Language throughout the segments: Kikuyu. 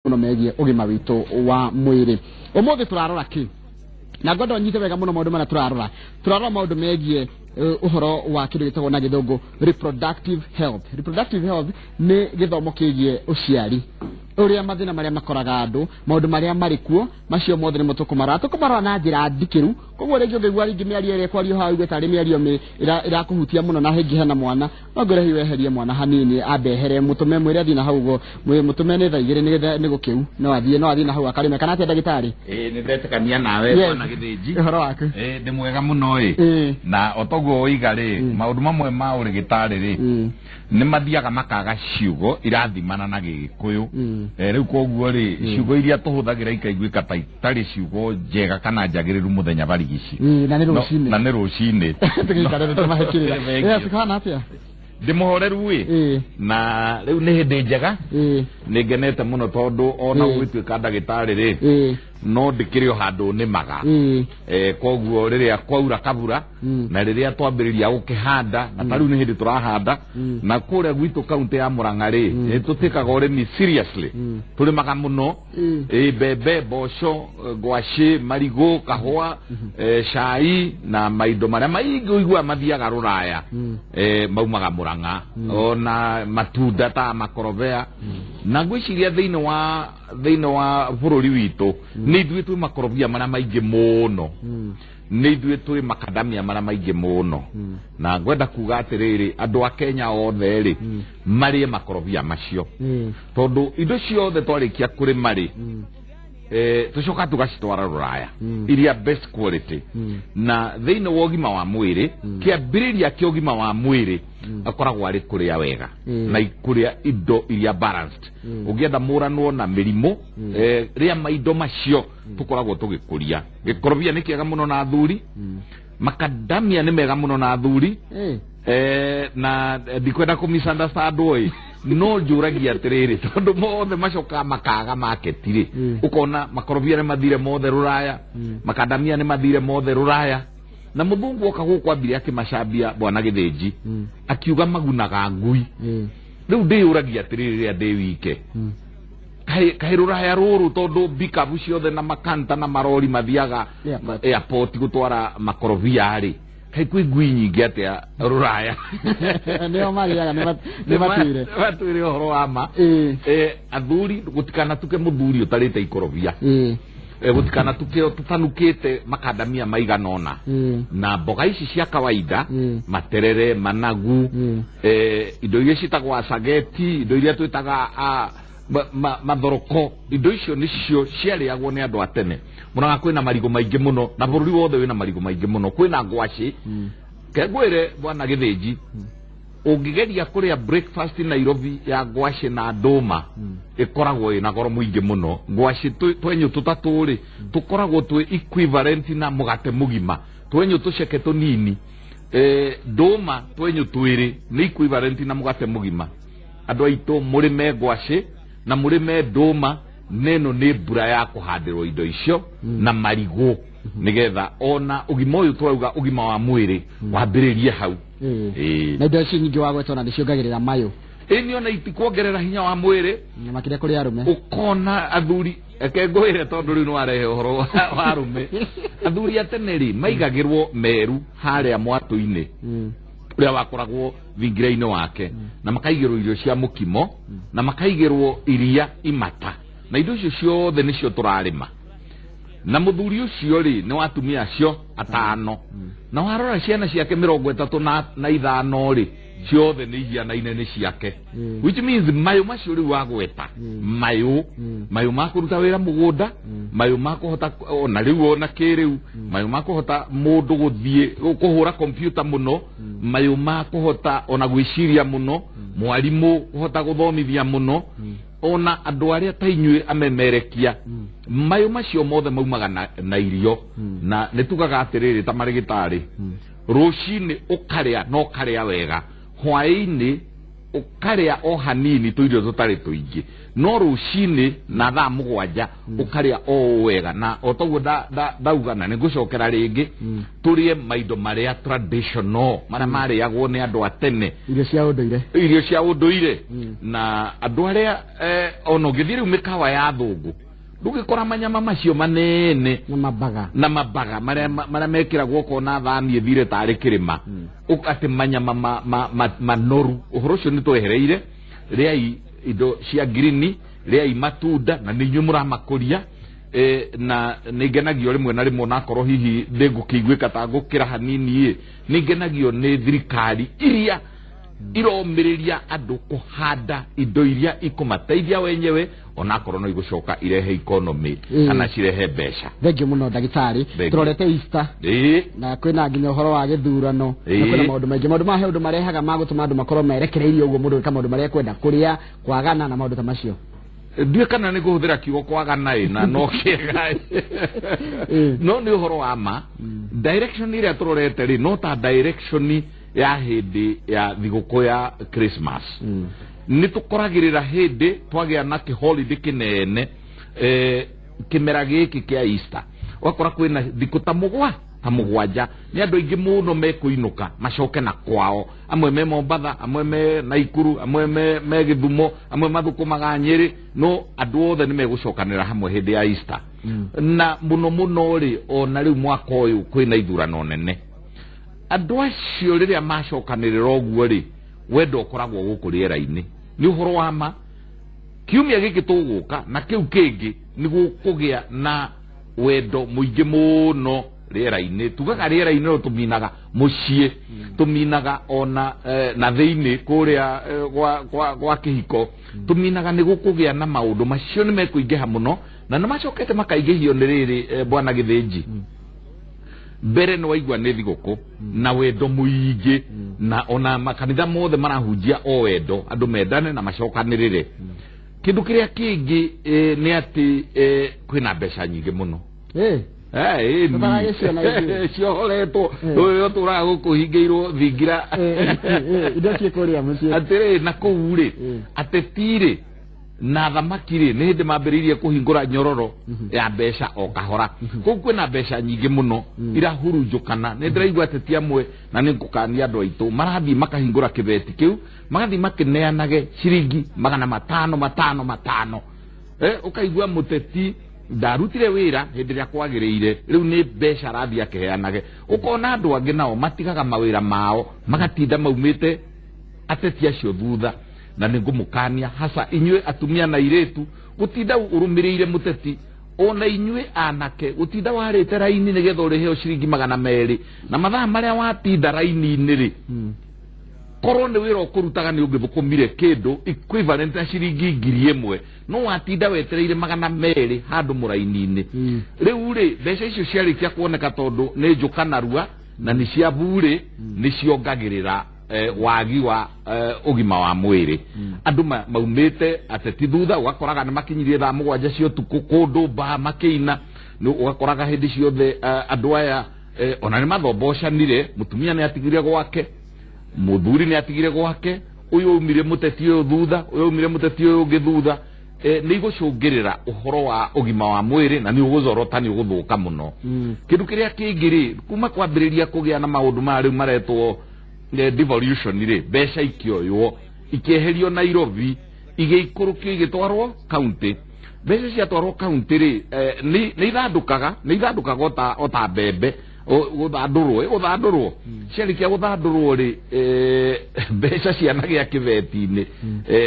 Mũno megiĩ ũgima witũ wa mwĩrĩ. Ũmũthĩ tũrarora kĩ? Na ngwenda ũnyite wega mũno maũndũ marĩa tũrarora. Tũrarora maũndũ megiĩ ũhoro wa kĩndũ gĩtagwo na gĩthũngũ reproductive health. Reproductive health nĩ gĩthomo kĩgiĩ ũciari, ũrĩa mathĩna marĩa makoraga andũ, maũndũ marĩa marĩ kuo, macio mothe nĩmo tũkũmarora. Tũkũmarora na njĩra ndikĩru, koguo rĩngĩ ũngĩigua rĩngĩ mĩario ĩrĩa ĩkwario haha ũigue tarĩ mĩario ĩrakũhutia mũno na hĩngĩ hena mwana, no ngwĩre hihi weherie mwana hanini, ambe ehere, mũtũme, mwĩre athiĩ na hau ũguo, mũtũme nĩ thaa 2 nĩgetha nĩ gũkĩu, no athiĩ na hau akarĩme kana atĩa, ndagĩtarĩ? Ĩĩ, nĩ ndetĩkania nawe. Bwana Gĩthĩnji. Ũhoro waku? Ĩĩ, ndĩ mwega mũno ĩ. Na o toguo woiga rĩ, maũndũ mamwe ma ũrĩgĩtarĩ rĩ, nĩ mathiaga makaga ciugo irathimana na Gĩgĩkũyũ. Rĩu koguo rĩ, ciugo iria tũhũthagĩra ikaiguĩka ta itarĩ ciugo njega kana njagĩrĩru mũthenya barigici. Na nĩ rũcinĩ. Na nĩ rũcinĩ. Tũgĩikare tũmahĩkĩrĩra. Thank you. Yes, kũhana atĩa? Ndĩ mũhoreru ĩ. Na rĩu nĩ hĩndĩ njega. Nĩ ngenete mũno tondũ ona gũgĩtuĩka ndagĩtarĩ rĩ, no ndĩkĩrĩ o handũ nĩmaga. Koguo rĩrĩa kwaura kabura na rĩrĩa twambĩrĩria gũkĩhanda, na ta rĩu nĩ hĩndĩ tũrahanda, na kũrĩa gwitũ kaunti ya Mũrang'a rĩ, nĩ tũtĩkaga ũrĩmi seriously. Tũrĩmaga mũno ĩ mbembe, mboco, ngwacĩ, marigũ, kahũa, cai na maindo marĩa maingĩ ũiguaga mathiaga rũraya, maumaga Mũrang'a, ona matunda ta makorobea. Na ngwĩciria thĩinĩ wa bũrũri witũ nĩ ithuĩ twĩ makorobia marĩa maingĩ mũno, nĩ ithuĩ twĩ makadamia marĩa maingĩ mũno. Na ngwenda kuga atĩrĩrĩ, andũ a Kenya othe rĩ, marĩe makorobia macio, tondũ indo ciothe twarĩkia kũrĩma rĩ, tũcoka tũgacitwara rũraya iria best quality. Na thĩinĩ wa ũgima wa mwĩrĩ, kĩambĩrĩria kĩa ũgima wa mwĩrĩ akoragwo arĩ kũrĩa wega na kũrĩa indo iria balanced. Ũngĩenda mũranwo na mĩrimũ, rĩa maindo macio tũkoragwo tũgĩkũria. Gĩkorobia nĩ kĩega mũno na athuri, makadamia nĩ mega mũno na athuri. Na ndikwenda kũ misunderstand ĩ, no njũragia atĩrĩrĩ, tondũ mothe macokaga makaga market rĩ, ũkona makorobia nĩ mathire mothe rũraya, makadamia nĩ mathire mothe rũraya, na mũthungu oka gũkũ ambire akĩmacambia, bwana Gĩthĩnji, akiuga magunaga ngui. Rĩu ndĩyũragia atĩrĩrĩ, rĩrĩa ndĩ wike, kaĩ rũraya rũrũ, tondũ mbikabu ciothe na makanta na marori mathiaga Airport. Airport gũtwara makorobia rĩ, kaĩ kwĩ ngui nyingĩ atĩa rũraya? Nĩo marĩaga, nĩ matuire. Matwĩre ũhoro wa ma. Athuri, gũtikanatuke mũthuri ũtarĩte ikorobia. Gũtikanatuke tũtanukĩte makandamia maigana ũna na mboga ici cia kawaida, materere, managu, indo iria ciĩtagwo acageti, indo iria twĩtaga mathoroko. Indo icio nĩcio ciarĩagwo nĩ andũ a tene. Mũraga kwĩna marigũ maingĩ mũno, na bũrũri wothe wĩna marigũ maingĩ mũno, kwĩna ngwacĩ. Kengwĩre, bwana Gĩthĩnji, ũngĩgeria kũrĩa breakfast Nairobi ya ngwacĩ na ndũma, ĩkoragwo ĩna goro mũingĩ mũno. Ngwacĩ twenyũ tũtatũ rĩ, tũkoragwo twĩ equivalent na mũgate mũgima, twenyũ tũceke tũnini. Ndũma twenyũ twĩrĩ nĩ equivalent na mũgate mũgima. Andũ aitũ, mũrĩme ngwacĩ na mũrĩme ndũma, na ĩno nĩ mbura ya kũhandĩrwo indo icio na marigũ, nĩgetha ona ũgima ũyũ tũrauga ũgima wa mwĩrĩ wambĩrĩrie hau. Ĩĩ. Na indo icio nyingĩ wagwetwo na nĩciongagĩrĩra mayũ. Ĩni, ona itikuongerera hinya wa mwĩrĩ. Na makĩria kũrĩ arũme. Ũkona athuri, eke ngwĩre, tondũ rĩu nĩwarehe ũhoro wa arũme, athuri a tene rĩ, maigagĩrwo meru harĩa mwatũ-inĩ ũrĩa wakoragwo thingira-inĩ wake, na makaigĩrwo irio cia mũkimo, na makaigĩrwo iria imata, na indo icio ciothe nĩcio tũrarĩma. Na mũthuri ũcio rĩ, nĩ wa atumia acio atano, na warora ciana ciake 35 rĩ, ciothe nĩ ihianaine nĩ ciake, which means mayũ macio rĩu wagweta, mayũ mayũ ma kũruta wĩra mũgũnda, mayũ ma kũhota ona rĩu ona kĩrĩu, mayũ ma kũhota mũndũ gũthiĩ kũhũra kompyuta mũno, mayũ ma kũhota ona gwĩciria mũno, mwarimũ kũhota gũthomithia mũno, ona andũ arĩa ta inyuĩ amemerekia, mayũ macio mothe maumaga na irio. Na nĩ tugaga atĩrĩrĩ, ta marĩgĩtarĩ, rũcinĩ ũkarĩa na ũkarĩa wega, hwaĩ-inĩ. Ũkarĩa o hanini tũirio tũtarĩ tũingĩ, no rũcinĩ na thaa 7 ũkarĩa o ũũ wega, na o toguo ndauga na nĩngũcokera rĩngĩ, tũrĩe maindo marĩa traditional, marĩa marĩagwo nĩ andũ a tene. Irio cia ũndũire. Irio cia ũndũire. Na andũ arĩa ona ũngĩthiĩ rĩu mĩkawa ya thũngũ, ndũngĩkora manyama macio manene na mabaga. Na mabaga marĩa marĩa mekĩragwo ũkona thani ĩthire tarĩ kĩrĩma. Atĩ manyama manoru, ũhoro ũcio nĩ twehereire. Rĩai indo cia ngirini, rĩai matunda, na nĩ inyuĩ mũramakũria. Na nĩ ngenagio rĩmwe na rĩmwe, onakorwo hihi ndĩngũkĩiguĩka ta ngũkĩra hanini ĩ, nĩ ngenagio nĩ thirikari iria iromĩrĩria andũ kũhanda indo iria ikũmateithia wenyewe, onakorwo no igũcoka irehe economy kana cirehe mbeca. Thengiũ mũno, ndagĩtarĩ. Thengiũ. Tũrorete Easter na kwĩna nginya ũhoro wa gĩthurano na kwĩna maũndũ maingĩ. Maũndũ maya he ũndũ marehaga ma gũtũma andũ makorwo merekereirie ũguo, mũndũ gwĩka maũndũ marĩa ekwenda, kũrĩa, kwagana na maũndũ ta macio? Ndiũĩ kana nĩ kũhũthĩra kiugo kwagana ĩ na no kĩega, no nĩ ũhoro wa ma. Direction ĩrĩa tũrorete rĩ, no ta direction ya hĩndĩ ya thigũkũ ya Christmas. Nĩ tũkoragĩrĩra hĩndĩ twagĩa na kĩholiday kĩnene, kĩmera gĩkĩ kĩa Easter, ũgakora kwĩna thikũ ta 7, nĩ andũ aingĩ mũno mekũinũka macoke na kwao, amwe me Mombatha, amwe me Naikuru, amwe me Gĩthumo, amwe mathũkũmaga Nyĩrĩ, no andũ othe nĩ megũcokanĩra hamwe hĩndĩ ya Easter. Na mũno mũno rĩ, ona rĩu mwaka ũyũ kwĩna ithurano nene. Andũ acio rĩrĩa macokanĩrĩra ũguo rĩ, wendo ũkoragwo gũkũ rĩera-inĩ. Nĩ ũhoro wa ma, kiumia gĩkĩ tũgũka na kĩu kĩngĩ nĩ gũkũgĩa na wendo mũingĩ mũno rĩera-inĩ. Tugaga rĩera-inĩ, no tũminaga mũciĩ, tũminaga ona na thĩinĩ kũrĩa gwa kĩhiko, tũminaga nĩ gũkũgĩa na maũndũ macio nĩ mekũingĩha mũno, na nĩ macokete makaingĩhio nĩ rĩrĩ, bwana Gĩthĩnji. Mbere nĩ waigua nĩ thigũkũ na wendo mũingĩ, na ona makanitha mothe marahunjia o wendo, andũ mendane na macokanĩrĩre. Kĩndũ kĩrĩa kĩngĩ nĩ atĩ kwĩna mbeca nyingĩ mũno. Eh, Tũtaragĩciona ithuĩ. Ciohoretwo. Ũyũ ũtũraga gũkũ hingĩirwo thingira. Indo ciĩ kũrĩa mũciĩ. Atĩrĩ, na kũu rĩ, ateti rĩ na thamaki rĩ, nĩ hĩndĩ mambĩrĩirie kũhingũra nyororo ya mbeca o kahora. Kũu kwĩna mbeca nyingĩ mũno irahurunjũkana. Nĩ ndĩraigua ateti amwe, na nĩ ngũkania andũ aitũ, marathiĩ makahingũra kĩbeti kĩu, magathiĩ makĩneanage ciringi 500, 5, 5. Ũkaigua mũteti ndarutire wĩra hĩndĩ ĩrĩa kwagĩrĩire, rĩu nĩ mbeca arathiĩ akĩheanage. Ũkona andũ angĩ nao matigaga mawĩra mao, magatinda maumĩte ateti acio thutha. Na nĩ ngũmũkania hasa inyuĩ atumia na airĩtu, gũtinda ũrũmĩrĩire mũteti, ona inyuĩ anake, gũtinda warĩte raini nĩgetha ũrĩheo ciringi 200, na mathaa marĩa watinda raini-inĩ rĩ, korwo nĩ wĩra ũkũrutaga nĩ ũngĩthũkũmire kĩndũ equivalent na ciringi 1000, no watinda wetereire 200 handũ mũraini-inĩ. Rĩu rĩ, mbeca icio ciarĩkia kuoneka, tondũ nĩ njũka narua na nĩ cia burĩ, nĩ ciongagĩrĩra wagi wa ũgima wa mwĩrĩ. Andũ maumĩte ateti thutha, ũgakoraga nĩ makinyirie thaa 7 cia ũtukũ kũndũ mbaa makĩina. Nĩ ũgakoraga hĩndĩ ciothe andũ aya ona nĩ mathombocanire, mũtumia nĩ atigire gwake, mũthuri nĩ atigire gwake, ũyũ aumire mũteti ũyũ thutha, ũyũ aumire mũteti ũyũ ũngĩ thutha. Nĩ igũcũngĩrĩra ũhoro wa ũgima wa mwĩrĩ na nĩ ũgũzorota, nĩ ũgũthũka mũno. Kĩndũ kĩrĩa kĩngĩ rĩ, kuma kwambĩrĩria kũgĩa na maũndũ maya rĩu maretwo devolution rĩ, mbeca ikĩoywo ikĩeherio Nairobi, igĩikũrũkio igĩtwarwo kaunti. Mbeca ciatwarwo kaunti rĩ, nĩ ithandũkaga, nĩ ithandũkaga ota mbembe gũthandũrwo, ĩgũthandũrwo. Ciarĩkia gũthandũrwo rĩ, mbeca cianagĩa kĩbeti-inĩ.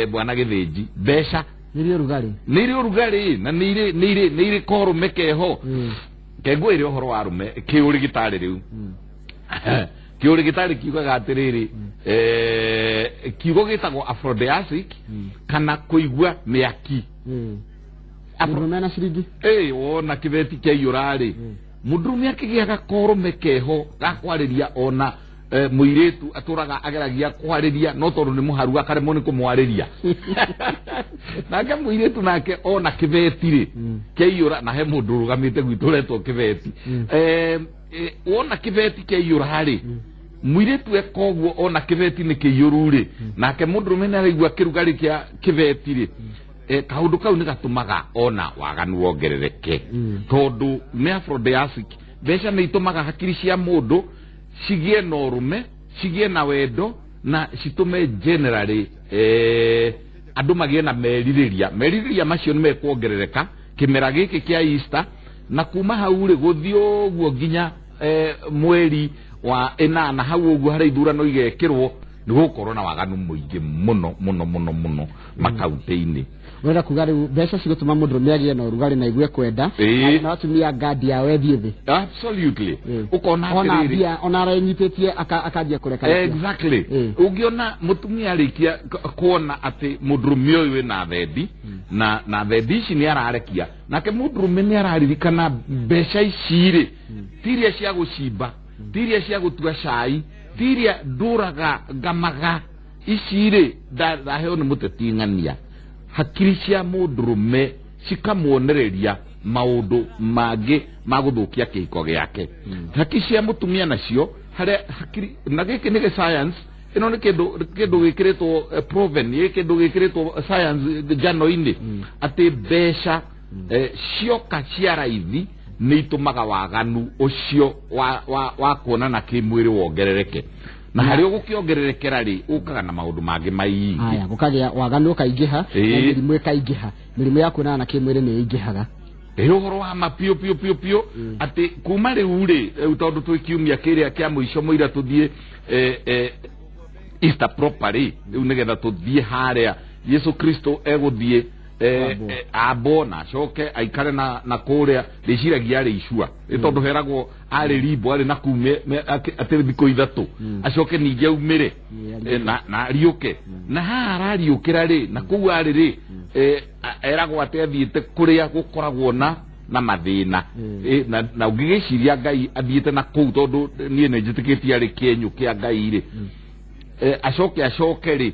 Bwana Gĩthĩnji, mbeca nĩ ũrugarĩ. Nĩ irĩ ũrugarĩ na nĩ irĩ korũme keho. Kengwĩre ũhoro wa rũme kĩũrĩgĩtarĩ rĩu. Kĩũrĩgĩtarĩ kiugaga atĩrĩrĩ, kiugo gĩtagwo aphrodisiac kana kũigua mĩaki. Mũndũrũme na ciringi. Ĩ, wona kĩbeti kĩaiyũra rĩ, mũndũrũme akĩgĩaga korũme keho ga kwarĩria ona mũirĩtu atũraga ageragia kwarĩria, no tondũ nĩ mũharu akaremwo nĩ kũmwarĩria. Nake mũirĩtu nake ona kĩbeti rĩ kĩaiyũra, na he mũndũ ũrũgamĩte gwitũ ũretwo kĩbeti. Wona kĩbeti kĩaiyũra rĩ, Mũirĩtu eka ũguo ona kĩbeti nĩ kĩiyũru rĩ, nake mũndũrũme nĩ araigua kĩrugarĩ kĩa kĩbeti rĩ, kaũndũ kau nĩ gatũmaga ona waganu wongerereke, tondũ nĩ aphrodisiac. Mbeca nĩ itũmaga hakiri cia mũndũ cigĩe na ũrũme, cigĩe na wendo, na citũme generally andũ magĩe na merirĩria. Merirĩria macio nĩ mekuongerereka kĩmera gĩkĩ kĩa Easter, na kuma hau rĩ gũthiĩ ũguo nginya mweri wa ĩnana hau ũguo harĩa ithurano igekĩrwo, nĩ gũkorwo na waganu mũingĩ mũno mũno mũno mũno makaunti-inĩ. Ũrenda kuga rĩu mbeca cigũtũma mũndũrũme agĩe na ũrugarĩ na aigue kwenda, na atumia ngandi yao ĩthiĩ thĩ. Absolutely. Ũkona ona atĩrĩrĩ, mbia ona arenyitĩtie akanjia kũreka. Exactly. Ũngĩona mũtumia arĩkia kuona atĩ mũndũrũme ũyũ wĩna thendi, na thendi ici nĩ ararekia, nake mũndũrũme nĩ araririkana mbeca ici rĩ, ti iria cia gũcimba, ti iria cia gũtua cai, ti iria ndũraga ngamaga, ici rĩ ndaheo nĩ mũteti ng'ania. Hakiri cia mũndũrũme cikamuonereria maũndũ mangĩ ma gũthũkia kĩhiko gĩake. Hakiri cia mũtumia nacio harĩa hakiri, na gĩkĩ nĩ gĩ science, ĩno nĩ kĩndũ gĩkĩrĩtwo proven, nĩ kĩndũ gĩkĩrĩtwo science njano-inĩ, atĩ mbeca cioka cia raithi nĩ itũmaga waganu ũcio wa kuonana kĩmwĩrĩ wongerereke, na harĩa ũgũkĩongererekera rĩ, ũkaga na maũndũ mangĩ maingĩ. Aya, gũkagĩa waganu ũkaingĩha na mĩrimũ ĩkaingĩha. Mĩrimũ ya kuonana na kĩmwĩrĩ nĩ ĩingĩhaga. Ĩ ũhoro wa ma piũ piũ piũ piũ, atĩ kuma rĩu rĩ, rĩu tondũ twĩ kiumia kĩrĩa kĩa mũico mũira tũthiĩ Easter proper rĩ, rĩu nĩgetha tũthiĩ harĩa Yesu Kristo egũthiĩ Ambwo. Ambwo na acoke aikare na kũrĩa ndĩciragia arĩ icua, nĩ tondũ heragwo arĩ rimbo arĩ na kuu atĩ thikũ 3, acoke ningĩ aumĩre, na ariũke. Na haha arariũkĩra rĩ, na kũu arĩ rĩ, eragwo atĩ athiĩte kũrĩa gũkoragwo na mathĩna. Na ũngĩgĩciria Ngai athiĩte na kũu, tondũ niĩ nĩ njĩtĩkĩtie arĩ kĩenyũ kĩa Ngai rĩ, acoke rĩ,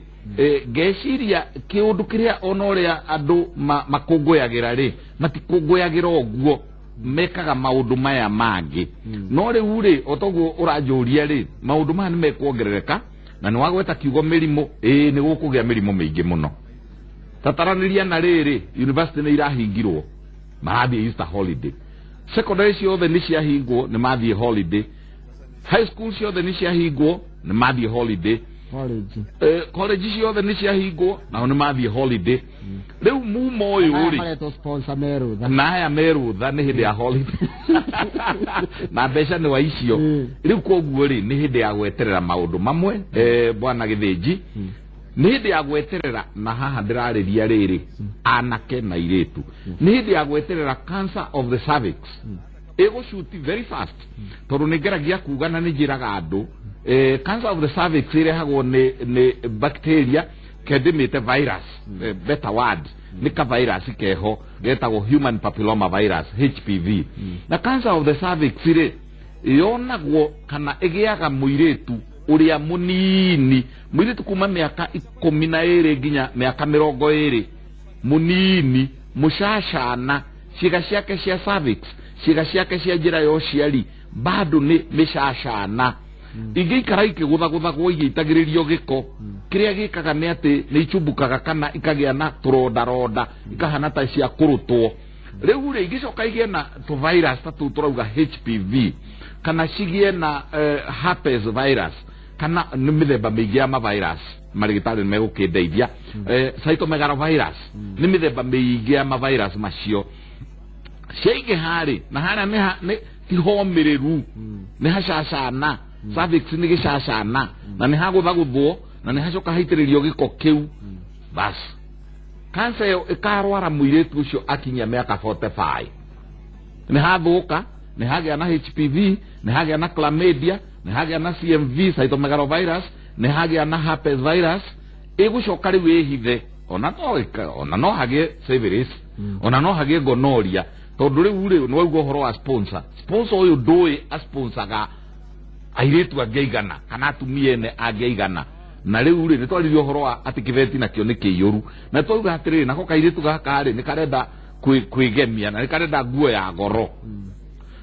ngeciria kĩũndũ kĩrĩa ona ũrĩa andũ makũngũyagĩra rĩ, matikũngũyagĩra ũguo, mekaga maũndũ maya mangĩ. No rĩu rĩ, o toguo ũranjũria rĩ, maũndũ maya nĩ mekuongerereka, na nĩ wagweta kiugo mĩrimũ. Ĩĩ, nĩ gũkũgĩa mĩrimũ mĩingĩ mũno. Tataranĩria na rĩrĩ, university nĩ irahingirwo, marathiĩ Easter holiday. Secondary ciothe nĩ ciahingwo, nĩ mathiĩ holiday. High school ciothe nĩ ciahingwo, nĩ mathiĩ holiday. College. College ciothe nĩ ciahingwo, nao nĩ mathiĩ holiday. Rĩu mumo ũyũ aya rĩ maretwo sponsor merũtha. Na aya merũtha, nĩ hĩndĩ ya holiday na mbeca nĩ wa icio. Rĩu koguo rĩ, nĩ hĩndĩ ya gweterera maũndũ mamwe, bwana Gĩthĩnji, nĩ hĩndĩ ya gweterera. Na haha ndĩrarĩria rĩrĩ anake na irĩtu, nĩ hĩndĩ ya gweterera cancer of the cervix ĩgũcuti very fast, tondũ nĩ ngeragia kuga na nĩ njĩraga andũ, cancer of the cervix ĩrehagwo nĩ bacteria kendĩmĩte virus, better word nĩ ka virus keho getagwo human papilloma virus, HPV. Na cancer of the cervix rĩ, yonagwo kana ĩgĩaga mũirĩtu ũrĩa mũnini, mũirĩtu kuma mĩaka 12 nginya mĩaka 20, mũnini mũcacana, ciĩga ciake cia cervix, ciĩga ciake cia njĩra ya ũciari bado nĩ mĩcacana, ingĩikara ikĩgũthagũthagwo, igĩitagĩrĩrio gĩko, kĩrĩa gĩkaga nĩ atĩ nĩ icumbukaga kana ikagĩa na tũrondaronda, ikahana ta cia kũrũtwo. Rĩu rĩ, ingĩcoka igĩe na tũvirus ta tũu tũrauga HPV, kana cigĩe na herpes virus, kana nĩ mĩthemba mĩingĩ ya mavirus, marĩgĩtarĩ nĩ megũkĩndeithia, cytomegalovirus, nĩ mĩthemba mĩingĩ ya mavirus macio ciaingĩha rĩ, na harĩa nĩ ti homĩrĩru, nĩ hacacana, cervix nĩ gĩcacana, na nĩ hagũthagũthwo na nĩ hacoka haitĩrĩrio gĩko kĩu, bas kansa ĩyo ĩkarwara mũirĩtu ũcio akinyia mĩaka 45. Nĩ hathũka, nĩ hagĩa na HPV, nĩ hagĩa na chlamydia, nĩ hagĩa na CMV, cytomegalovirus, nĩ hagĩa na herpes virus. Ĩgũcoka rĩu ĩhithe, ona no hagĩe syphilis, ona no hagĩe gonorrhea, tondũ rĩu rĩ, nĩ wauga ũhoro wa sponsor. Sponsor ũyũ ndũĩ asponsaga airĩtu angĩ aigana kana atumia ene angĩ aigana. Na rĩu rĩ, nĩ twaririe ũhoro wa atĩ kĩbeti nakĩo nĩ kĩiyũru, na twauga atĩrĩrĩ, nako kairĩtu gaka rĩ, nĩ karenda kwĩgemia na nĩ karenda nguo ya goro.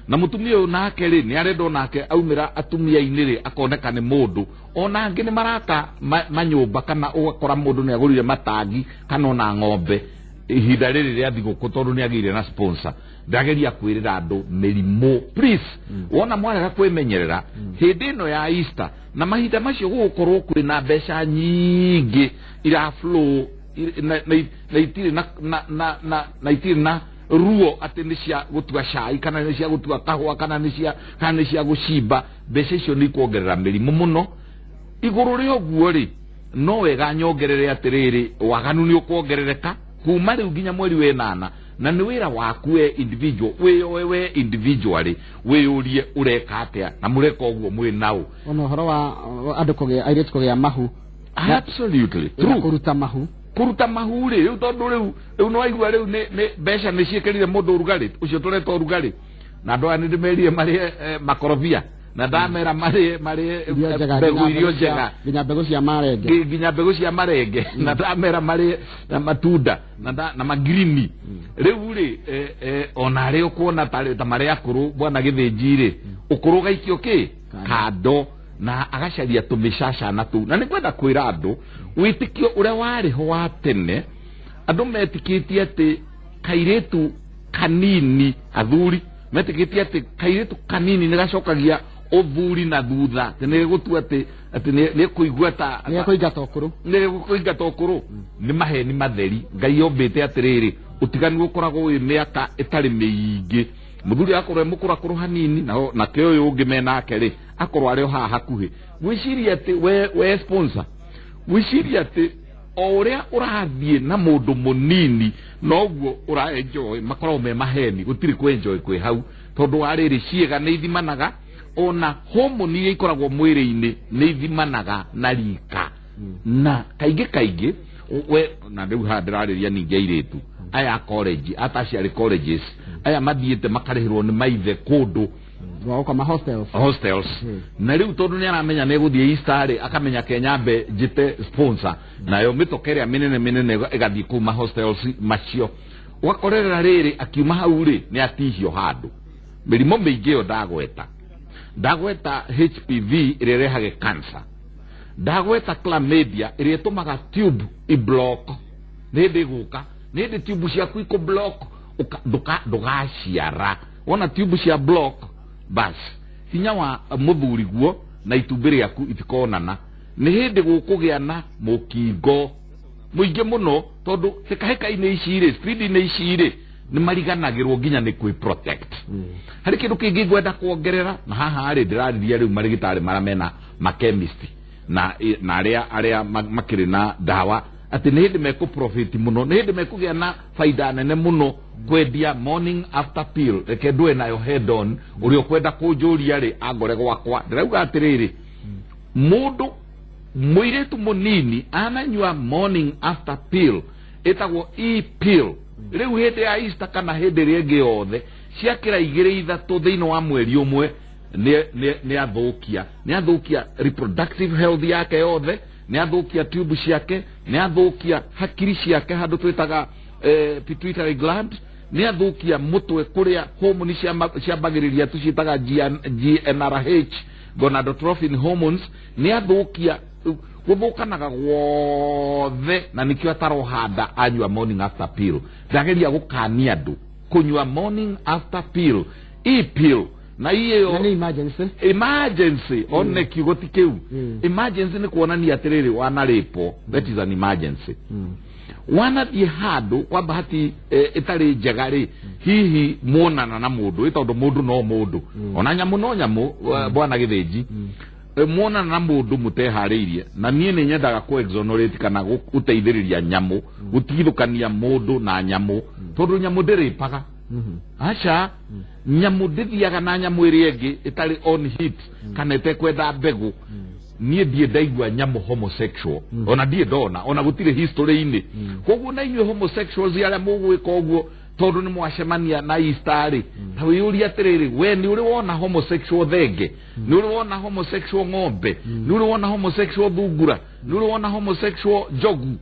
Na mũtumia ũyũ nake rĩ, nĩ arenda onake aumĩra atumia-inĩ rĩ, akoneka nĩ mũndũ. Ona angĩ nĩ maraka manyũmba, kana ũgakora mũndũ nĩ agũrire matangi kana ona ng'ombe ihinda rĩrĩ rĩa thigũkũ tondũ nĩ agĩire na sponsor. Ndageria kwĩrĩra andũ mĩrimũ, please, wona mwarega kwĩmenyerera hĩndĩ ĩno ya Easter na mahinda macio gũgũkorwo kwĩna mbeca nyingĩ ira flow na itirĩ na itirĩ na ruo atĩ nĩ cia gũtua cai kana nĩ cia gũtua kahũa kana nĩ cia kana nĩ cia gũcimba. Mbeca icio nĩ ikuongerera mĩrimũ mũno. Igũrũ rĩa ũguo rĩ, no wega nyongerere atĩrĩrĩ, waganu nĩ ũkuongerereka kuma rĩu nginya mweri wa ĩnana, na nĩ wĩra waku we individual, wĩyoe we individually, wĩyũrie ũreka atĩa na mũreka ũguo mwĩ naũ. Ona ũhoro wa andũ kũgĩa, airĩtu kũgĩa mahu. Absolutely true. Kũruta mahu. Kũruta mahu rĩ, rĩu tondũ rĩu nĩ waigua rĩu nĩ mbeca nĩ ciĩkĩrire mũndũ ũrugarĩ ũcio tũreta ũrugarĩ, na andũ aya nĩ ndĩmerire marĩe makorobia, na ndamera marĩe mbegũ irio njega, nginya mbegũ cia marenge, nginya mbegũ cia marenge, na ndamera marĩe na matunda na magirini. Rĩu rĩ, ona arĩa ũkuona ta marĩa akũrũ, bwana Gĩthĩnji rĩ, ũkũrũ ũgaikio kĩ kando na agacaria tũmĩcacana tũu. Na nĩ ngwenda kwĩra andũ wĩtĩkio ũrĩa warĩ ho wa tene, andũ metĩkĩtie atĩ kairĩtu kanini, athuri metĩkĩtie atĩ kairĩtu kanini nĩ gacokagia ũthuri na thutha, atĩ nĩ gũtua atĩ nĩ kũigua ta nĩ kũingata ũkũrũ, nĩ kũingata ũkũrũ. Nĩ maheni matheri. Ngai ombĩte atĩrĩrĩ, ũtiganu ũkoragwo wĩ mĩaka ĩtarĩ mĩingĩ. Mũthuri akorwo e mũkũrakũrũ hanini, nake ũyũ ũngĩ menake rĩ, akorwo arĩ o haha hakuhĩ. Gwĩciria atĩ we sponsor, gwĩciria atĩ o ũrĩa ũrathiĩ na mũndũ mũnini noguo ũra enjoy, makoragwo me maheni. Gũtirĩ kũ enjoy kwĩ hau, tondũ wa rĩrĩ, ciĩga nĩ ithimanaga, ona homoni iria ikoragwo mwĩrĩ-inĩ nĩ ithimanaga na rika. Na kaingĩ kaingĩ we, na rĩu haha ndĩrarĩria ningĩ airĩtu aya college, a tertiary colleges, aya mathiĩte makarĩhĩrwo nĩ maithe kũndũ gũkoma hostels. Hostels. Na rĩu tondũ nĩ aramenya nĩ egũthiĩ Easter rĩ, akamenya kenyambe njĩte sponsor, nayo mĩtoka ĩrĩa mĩnene mĩnene ĩgathiĩ kũu ma hostels macio. Ũgakorerera rĩrĩ, akiuma hau rĩ, nĩ atihio handũ. Mĩrimũ mĩingĩ ĩyo ndagweta HPV ĩrĩa ĩrehage cancer, ndagweta chlamydia ĩrĩa ĩtũmaga tube iblock, nĩ hĩndĩ ĩgũka, nĩ hĩndĩ tube ciaku ikũ block, ndũgaciara. Wona tube cia block, bas hinya wa mũthuri guo na itumbĩ rĩaku itikonana. Nĩ hĩndĩ gũkũgĩa na mũkingo mũingĩ mũno, tondũ hĩkahĩka-inĩ ici rĩ, speed-inĩ ici rĩ, nĩ mariganagĩrwo nginya nĩ kwĩ protect. Harĩ kĩndũ kĩngĩ ngwenda kuongerera, na haha rĩ, ndĩrarĩria rĩu marĩgĩtarĩ marĩa mena makemist na arĩa makĩrĩ na ndawa, atĩ nĩ hĩndĩ mekũ profit mũno, nĩ hĩndĩ mekũgĩa na baida nene mũno kwendia morning after pill. Reke ndũe nayo head on, ũrĩa ũkwenda kũnjũria rĩ, angore gwakwa. Ndĩrauga atĩrĩrĩ, mũndũ mũirĩtu mũnini ananyua morning after pill ĩtagwo e pill, rĩu hĩndĩ ya Easter kana hĩndĩ ĩrĩa ĩngĩ yothe, ciakĩra igĩrĩ ithatũ thĩinĩ wa mweri ũmwe, nĩ athũkia reproductive health yake yothe, nĩ athũkia tube ciake, nĩ athũkia hakiri ciake handũ twĩtaga pituitary gland, nĩ athũkia mũtwe kũrĩa homoni ciambagĩrĩria tũciĩtaga GnRH, gonadotrophin hormones, nĩ athũkia gũthũkanaga guothe, na nĩkĩo atarohanda anyua morning after pill. Ndageria gũkania andũ kũnyua morning after pill, e pill, na iyo na nĩ emergency. Emergency one kiugo ti kĩu. Emergency nĩ kuonania atĩrĩrĩ, wanarĩpwo, that is an emergency. Wanathiĩ handũ kwa bahati ĩtarĩ njega rĩ, hihi muonana na mũndũ, ĩ tondũ mũndũ no mũndũ, ona nyamũ no nyamũ, bwana Gĩthĩnji, muonana na mũndũ mũteharĩirie. Na niĩ nĩ nyendaga kũ exonerate kana gũteithĩrĩria nyamũ, gũtigithũkania mũndũ na nyamũ, tondũ nyamũ ndĩrĩpaga. Aca, nyamũ ndĩthiaga na nyamũ ĩrĩa ĩngĩ ĩtarĩ on heat kana ĩtekwenda mbegũ. Niĩ ndiĩ ndaigua nyamũ homosexual, ona ndiĩ ndona, ona gũtirĩ history-inĩ. Koguo na inyuĩ homosexuals arĩa mũgwĩka ũguo tondũ nĩ mwacemania na Easter rĩ, ta wĩyũrie atĩrĩrĩ, we nĩ ũrĩ wona homosexual thenge? Nĩ ũrĩ wona homosexual ng'ombe? Nĩ ũrĩ wona homosexual thungura? Nĩ ũrĩ wona homosexual njogu?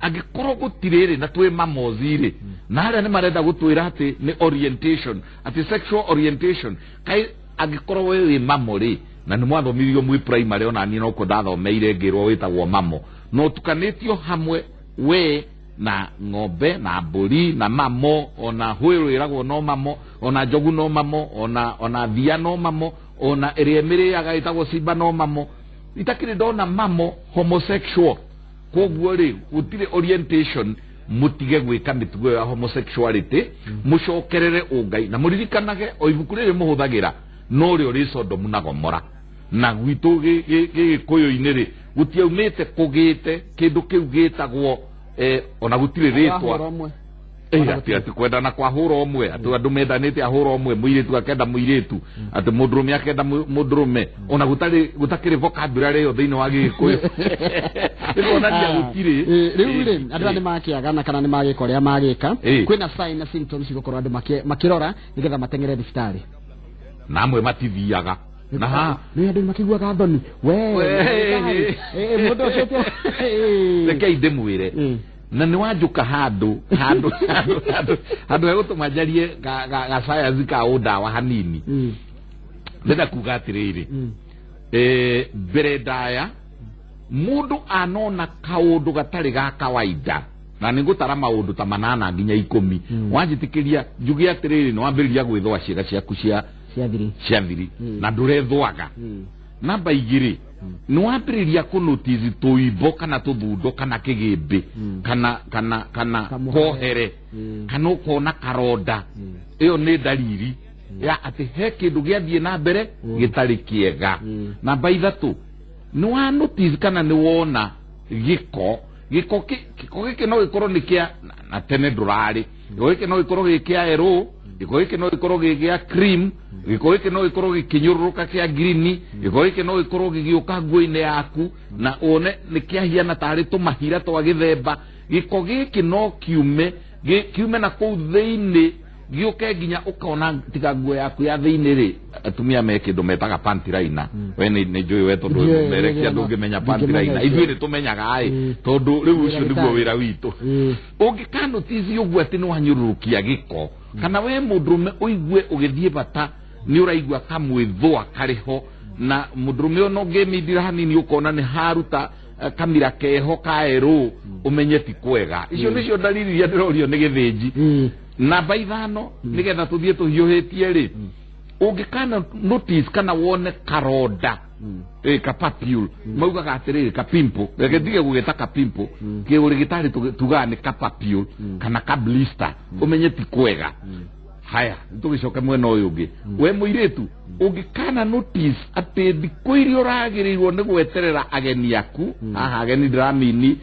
Angĩkorwo gũtirĩ rĩ, na twĩ mamozi rĩ, na arĩa nĩ marenda gũtwĩra atĩ nĩ orientation, atĩ sexual orientation, kaĩ angĩkorwo we wĩ mamo rĩ, na nĩ mwathomithirio mwĩ primary, ona niĩ nokuo ndathomeire ngĩrwo wĩtagwo mamo, na ũtukanĩtio hamwe we na ng'ombe na mbũri na mamo, ona hwĩrũ ĩragwo no mamo, ona njogu no mamo, ona thia no mamo, ona ĩrĩa ĩmĩrĩaga ĩtagwo simba no mamo, itakĩrĩ ndona mamo homosexual. Koguo rĩ, gũtirĩ orientation. Mũtige gwĩka mĩtugo ya homosexuality, mũcokerere ũngai na mũririkanage o ibuku rĩrĩ mũhũthagĩra no rĩo rĩ Sodomu na Gomora. Na gwitũ gĩgĩkũyũ-inĩ rĩ, gũtiaumĩte kũgĩte kĩndũ kĩu gĩtagwo ona gũtirĩ rĩtwa. Ahũra ũmwe. Atĩ kwendana kwa hũra ũmwe, atĩ andũ mendanĩte a hũra ũmwe, mũirĩtu akenda mũirĩtu, atĩ mũndũrũme akenda mũndũrũme, ona gũtarĩ gũtakĩrĩ vocabulary ĩyo thĩinĩ wa gĩgĩkũyũ, nĩkuonania gũtirĩ. Rĩu rĩ, andũ aya nĩ makĩagana kana nĩ magĩka ũrĩa magĩka, kwĩna sign na symptoms igũkorwo andũ makĩrora nĩgetha mateng'ere thibitarĩ. Na amwe matithiaga na ha. Nĩ andũ makĩiguaga thoni we. Mũndũ ũcio Rekei ndĩmwĩre, na nĩ wanjũka handũ handũ handũ handũ handũ hegũtũma njarie ga science ka ũndawa hanini. Ndĩrenda kuga atĩrĩrĩ, mbere ndaya mũndũ anona kaũndũ gatarĩ ga kawaida, na nĩ ngũtara maũndũ ta 8 nginya 10. Wanjĩtĩkĩria njuge atĩrĩrĩ, nĩ wambĩrĩria gwĩthũa ciĩga ciaku cia cia thiri. Cia thiri, na ndũrethũaga. Namba 2, nĩ wambĩrĩria kũnotice tũimbo kana tũthundo kana kĩgĩmbĩ kana Kamũhere. Kohere kana ũkona karonda. Ĩyo nĩ ndariri ya atĩ he kĩndũ gĩathiĩ na mbere gĩtarĩ kĩega. Namba 3, nĩ wa notice kana nĩ wona gĩko. Gĩko gĩkĩ no gĩkorwo nĩ kĩa na tene ndũrarĩ, gĩko gĩkĩ no gĩkorwo gĩ kĩa erũ, gĩko gĩkĩ no gĩkorwo gĩ gĩa cream, gĩko gĩkĩ no gĩkorwo gĩkĩnyũrũrũka kĩa green, gĩko gĩkĩ no gĩkorwo gĩgĩũka nguo-inĩ yaku na wone nĩ kĩahiana tarĩ tũmahira twa gĩthemba. Gĩko gĩkĩ no kiume kiume na kũu thĩinĩ gĩũke nginya ũkona tiga nguo yaku ya thĩinĩ rĩ. Atumia me kĩndũ metaga panty liner. We nĩ njũĩ we, tondũ Ndiũĩ, merekia ndiũĩ, ndũngĩmenya panty ndingĩmenya liner. icio. Ithuĩ nĩ tũmenyaga ĩ, tondũ rĩu ũcio nĩguo wĩra witũ. Ũngĩkanotici ũguo atĩ nĩ wanyũrũrũkia gĩko, kana we mũndũrũme ũigue ũgĩthiĩ bata nĩ ũraigua kamwĩthũa karĩ ho, na mũndũrũme ona ũngĩmindira hanini ũkona nĩ haruta kamira keho ka erũ, ũmenye ti kwega. Icio nĩcio ndariri iria ndĩrorio nĩ gĩthĩnji. Namba 5, nĩgetha tũthiĩ tũhiũhĩtie rĩ, ũngĩkana notice kana wone karonda, ka papule, maugaga atĩrĩrĩ ka pimple, reke ndige gũgĩta ka pimple, kĩũrĩgĩtarĩ tugaga nĩ ka papule kana ka blister, ũmenye ti kwega. Haya, tũgĩcoke mwena ũyũ ũngĩ, we mũirĩtu ũngĩkana notice atĩ thikũ iria ũragĩrĩirwo nĩ gweterera ageni aku haha, ageni ndĩramini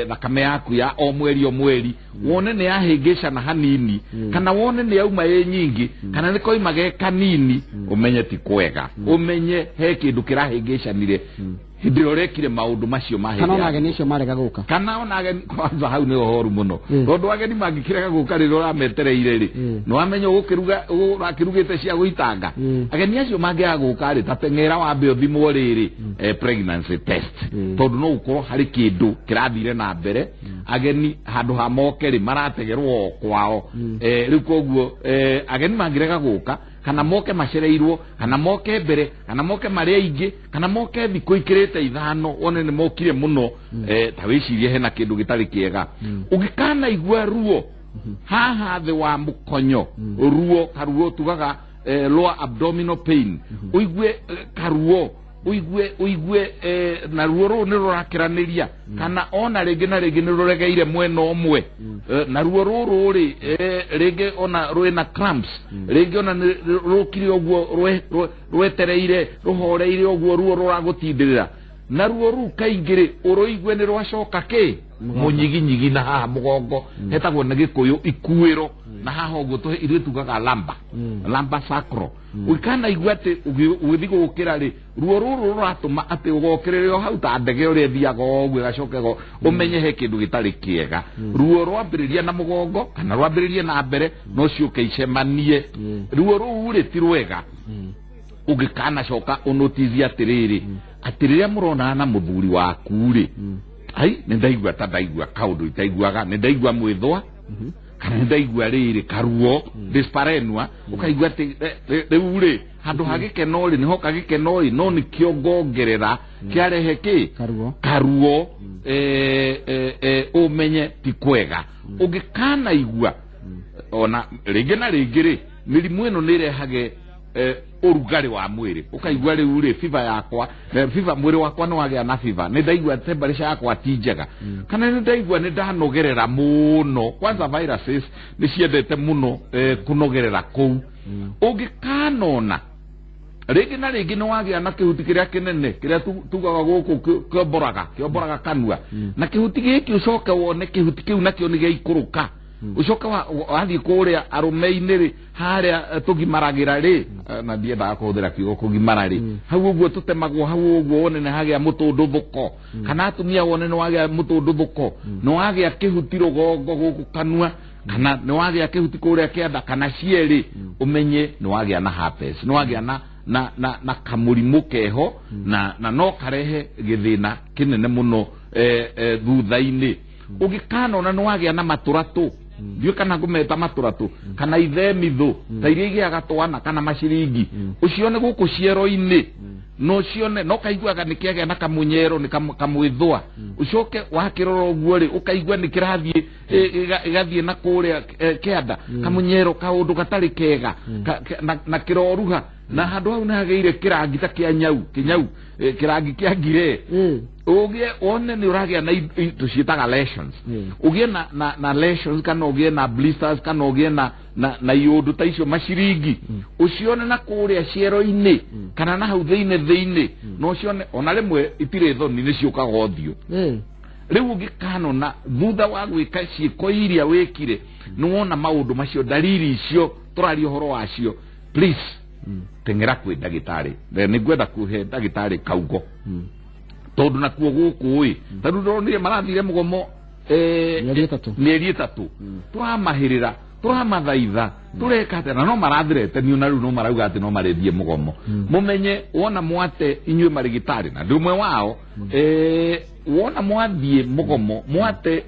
thakame yaku ya o mweri o mweri, wone nĩ yahĩngĩcana hanini, kana wone nĩ yauma ĩ nyingĩ, kana nĩ koima ge kanini, ũmenye ti kwega, ũmenye he kĩndũ kĩrahĩngĩcanire hĩndĩ ĩrĩa ũrekire maũndũ macio ma hĩndĩ Kana ona ya ageni acio marega gũka. Kana ona ageni, kwanza hau nĩ ũhoru mũno, tondũ ageni mangĩkĩrega gũka rĩrĩa ũrametereire rĩ, nĩ wamenya ũgũkĩruga ũrakĩrugĩte cia gũitanga. Ageni acio mangĩaga gũka rĩ, ta teng'era wambe ũthimwo rĩrĩ pregnancy test, tondũ no gũkorwo harĩ kĩndũ kĩrathire na mbere. Ageni handũ ha moke rĩ, marategerwo o kwao. Rĩu koguo ageni mangĩrega gũka, kana moke macereirwo, kana moke mbere, kana moke marĩ aingĩ, kana moke thikũ ikĩrĩte 5, wone nĩ mokire mũno, ta wĩcirie hena kĩndũ gĩtarĩ kĩega. Ũngĩkanaigua ruo haha thĩ wa mũkonyo, ruo karuo tugaga lower abdominal pain, ũigue karuo, ũigue na ruo rũu nĩ rũrakĩranĩria, kana ona rĩngĩ na rĩngĩ nĩ rũregeire mwena ũmwe, na ruo rũrũ rĩ, rĩngĩ ona rwĩna cramps, rĩngĩ ona nĩ rũkire ũguo rwetereire rũhoreire ũguo, ruo rũragũtindĩrĩra, na ruo rũu kaingĩ rĩ, ũrũigue nĩ rwacoka kĩ mũnyiginyigi na haha mũgongo, hetagwo nĩ gĩkũyũ ikuĩro, na haha ũguo ithuĩ tugaga lamba lamba sacro. Ũkanaigua atĩ ũgĩthiĩ gũkĩra rĩ, ruo rũrũ rũratũma atĩ ũgokĩrĩre o hau ta ndege ũrĩa ĩthiaga o ũguo ĩgacoka ũmenye he kĩndũ gĩtarĩ kĩega. Ruo rwambĩrĩria na mũgongo kana rwambĩrĩrie na mbere, no ciũke icemanie, ruo rũu rĩ ti rwega. Ũngĩkanacoka ũnotici atĩrĩrĩ, atĩ rĩrĩa mũronana na mũthuri waku rĩ, Ai, nĩ ndaigua ta ndaigua kaũndũ itaiguaga, nĩ ndaigua mwĩthwa kana nĩ ndaigua rĩrĩ karuo, dyspareunia, ũkaigua atĩ rĩu rĩ handũ ha gĩkeno rĩ nĩhoka gĩkeno rĩ, no nĩkĩo ngongerera kĩarehe kĩ Karuo. Karuo, ũmenye ti kwega. Ũngĩkanaigua ona rĩngĩ na rĩngĩ rĩ, mĩrimũ ĩno nĩ ĩrehage ũrugarĩ wa mwĩrĩ, ũkaigua rĩu rĩ fever yakwa, fever, mwĩrĩ wakwa nĩ wagĩa na fever, nĩ ndaigua temperature yakwa ti njega, kana nĩ ndaigua nĩ ndanogerera mũno. Kwanza viruses nĩ ciendete mũno kũnogerera kũu. Ũngĩkanona rĩngĩ na rĩngĩ nĩ wagĩa na kĩhuti kĩrĩa kĩnene kĩrĩa tugaga gũkũ kĩomboraga kanua, na kĩhuti gĩkĩ ũcoke wone kĩhuti kĩu nakĩo nĩ gĩaikũrũka, ũcoke wathiĩ kũrĩa arũme-inĩ rĩ, harĩa tũgimaragĩra rĩ, na ndiendaga kũhũthĩra kiugo kũgimara rĩ, hau ũguo tũtemagwo hau ũguo, wone nĩ hagĩa mũtũndũthũko, kana atumia wone nĩ wagĩa mũtũndũthũko, nĩ wagĩa kĩhuti rũgongo gũkũ kanua, kana nĩ wagĩa kĩhuti kũrĩa kĩanda, kana cierĩ, ũmenye nĩ wagĩa na herpes, nĩ wagĩa na kamũrimũ keho, na no karehe gĩthĩna kĩnene mũno thutha-inĩ. Ũngĩkanona nĩ wagĩa na matũratũ, ndiũĩ kana ngũmeta matũratũ kana ithemithũ ta iria igĩaga twana kana maciringi, ũcione gũkũ ciero-inĩ, no cione no kaiguaga nĩ kĩagĩa na kamũnyero, nĩ kamwĩthũa, ũcoke wakĩrora ũguo rĩ, ũkaigua nĩ kĩrathiĩ ĩgathiĩ na kũrĩa kĩanda, kamũnyero, kaũndũ gatarĩ kega, na kĩroruha, na handũ hau nĩ hagĩire kĩrangi ta kĩa nyau kĩnyau, kĩrangi kĩa ngire. Ũgĩe wone nĩ ũragĩa na tũciĩtaga lesions. Ũgĩe na lesions, kana ũgĩe na blisters, kana ũgĩe na iũndũ ta icio, maciringi, ũcione na kũrĩa ciero-inĩ kana na hau thĩinĩ, no ũcione ona rĩmwe itirĩ thoni, nĩ ciũkaga ũthiũ. Rĩu ũngĩkanona thutha wa gwĩka ciĩko iria wĩkire nĩ wona maũndũ macio, dalili icio tũraria ũhoro wacio, please teng'era kwĩ ndagĩtarĩ. Nĩ ngwenda kũhe ndagĩtarĩ kaugo, tondũ nakuo gũkũ ĩ, tarĩu ndĩronire marathire mũgomo mĩeri 3. Mĩeri 3 tũramahĩrĩra, tũramathaitha, tũreka atĩa, na no marathiretenio, na rĩu no marauga atĩ no marĩthiĩ mũgomo. Mũmenye wona mwate inyuĩ marĩgĩtarĩ, na ndĩ ũmwe wao, wona mwathiĩ mũgomo, mwate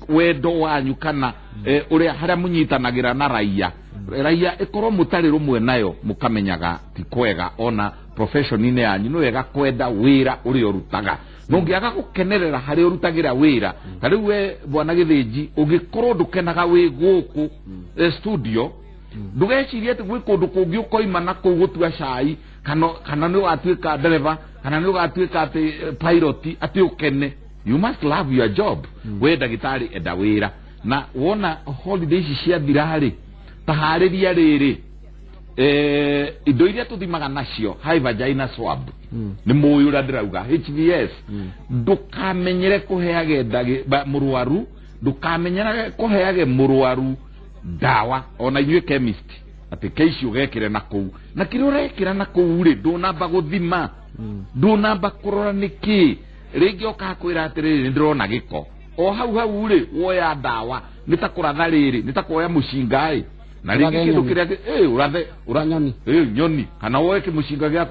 wendo wanyu kana ũrĩa harĩa mũnyitanagĩra na raia, raia ĩkorwo mũtarĩ rũmwe nayo, mũkamenyaga ti kwega. Ona profession-inĩ yanyu nĩ wega kwenda wĩra ũrĩa ũrutaga, na ũngĩaga gũkenerera harĩa ũrutagĩra wĩra, ta rĩu we bwana Gĩthĩnji, ũngĩkorwo ndũkenaga wĩ gũkũ studio, ndũgecirie atĩ gwĩ kũndũ kũngĩ ũkoima na kũu gũtua cai, kana nĩ ũgatuĩka ndereba, kana nĩ ũgatuĩka atĩ pilot, atĩ ũkene. You must love your job. We ndagĩtarĩ, enda wĩra, na wona holiday ici ciathira rĩ, taharĩria rĩrĩ indo iria tũthimaga nacio, high vagina swab, nĩ mũĩ ũrĩa ndĩrauga, HVS. Ndũkamenyere kũheage mũrwaru, ndũkamenyere kũheage mũrwaru ndawa, ona inyuĩ chemist, atĩ keici ũgekĩre na kũu, na kĩrĩa ũrekĩra na kũu rĩ, ndũnamba gũthima, ndũnamba kũrora nĩ kĩ. Rĩngĩ ũkakwĩra atĩrĩrĩ, nĩ ndĩrona gĩko o hau hau rĩ, woya ndawa, nĩ ta kũratha rĩrĩ, nĩ ta kuoya mũcinga ĩ, na rĩngĩ Ũrathe kĩndũ nyoni. kĩrĩa ũrathe Nyoni. Nyoni, kana woe kĩmũcinga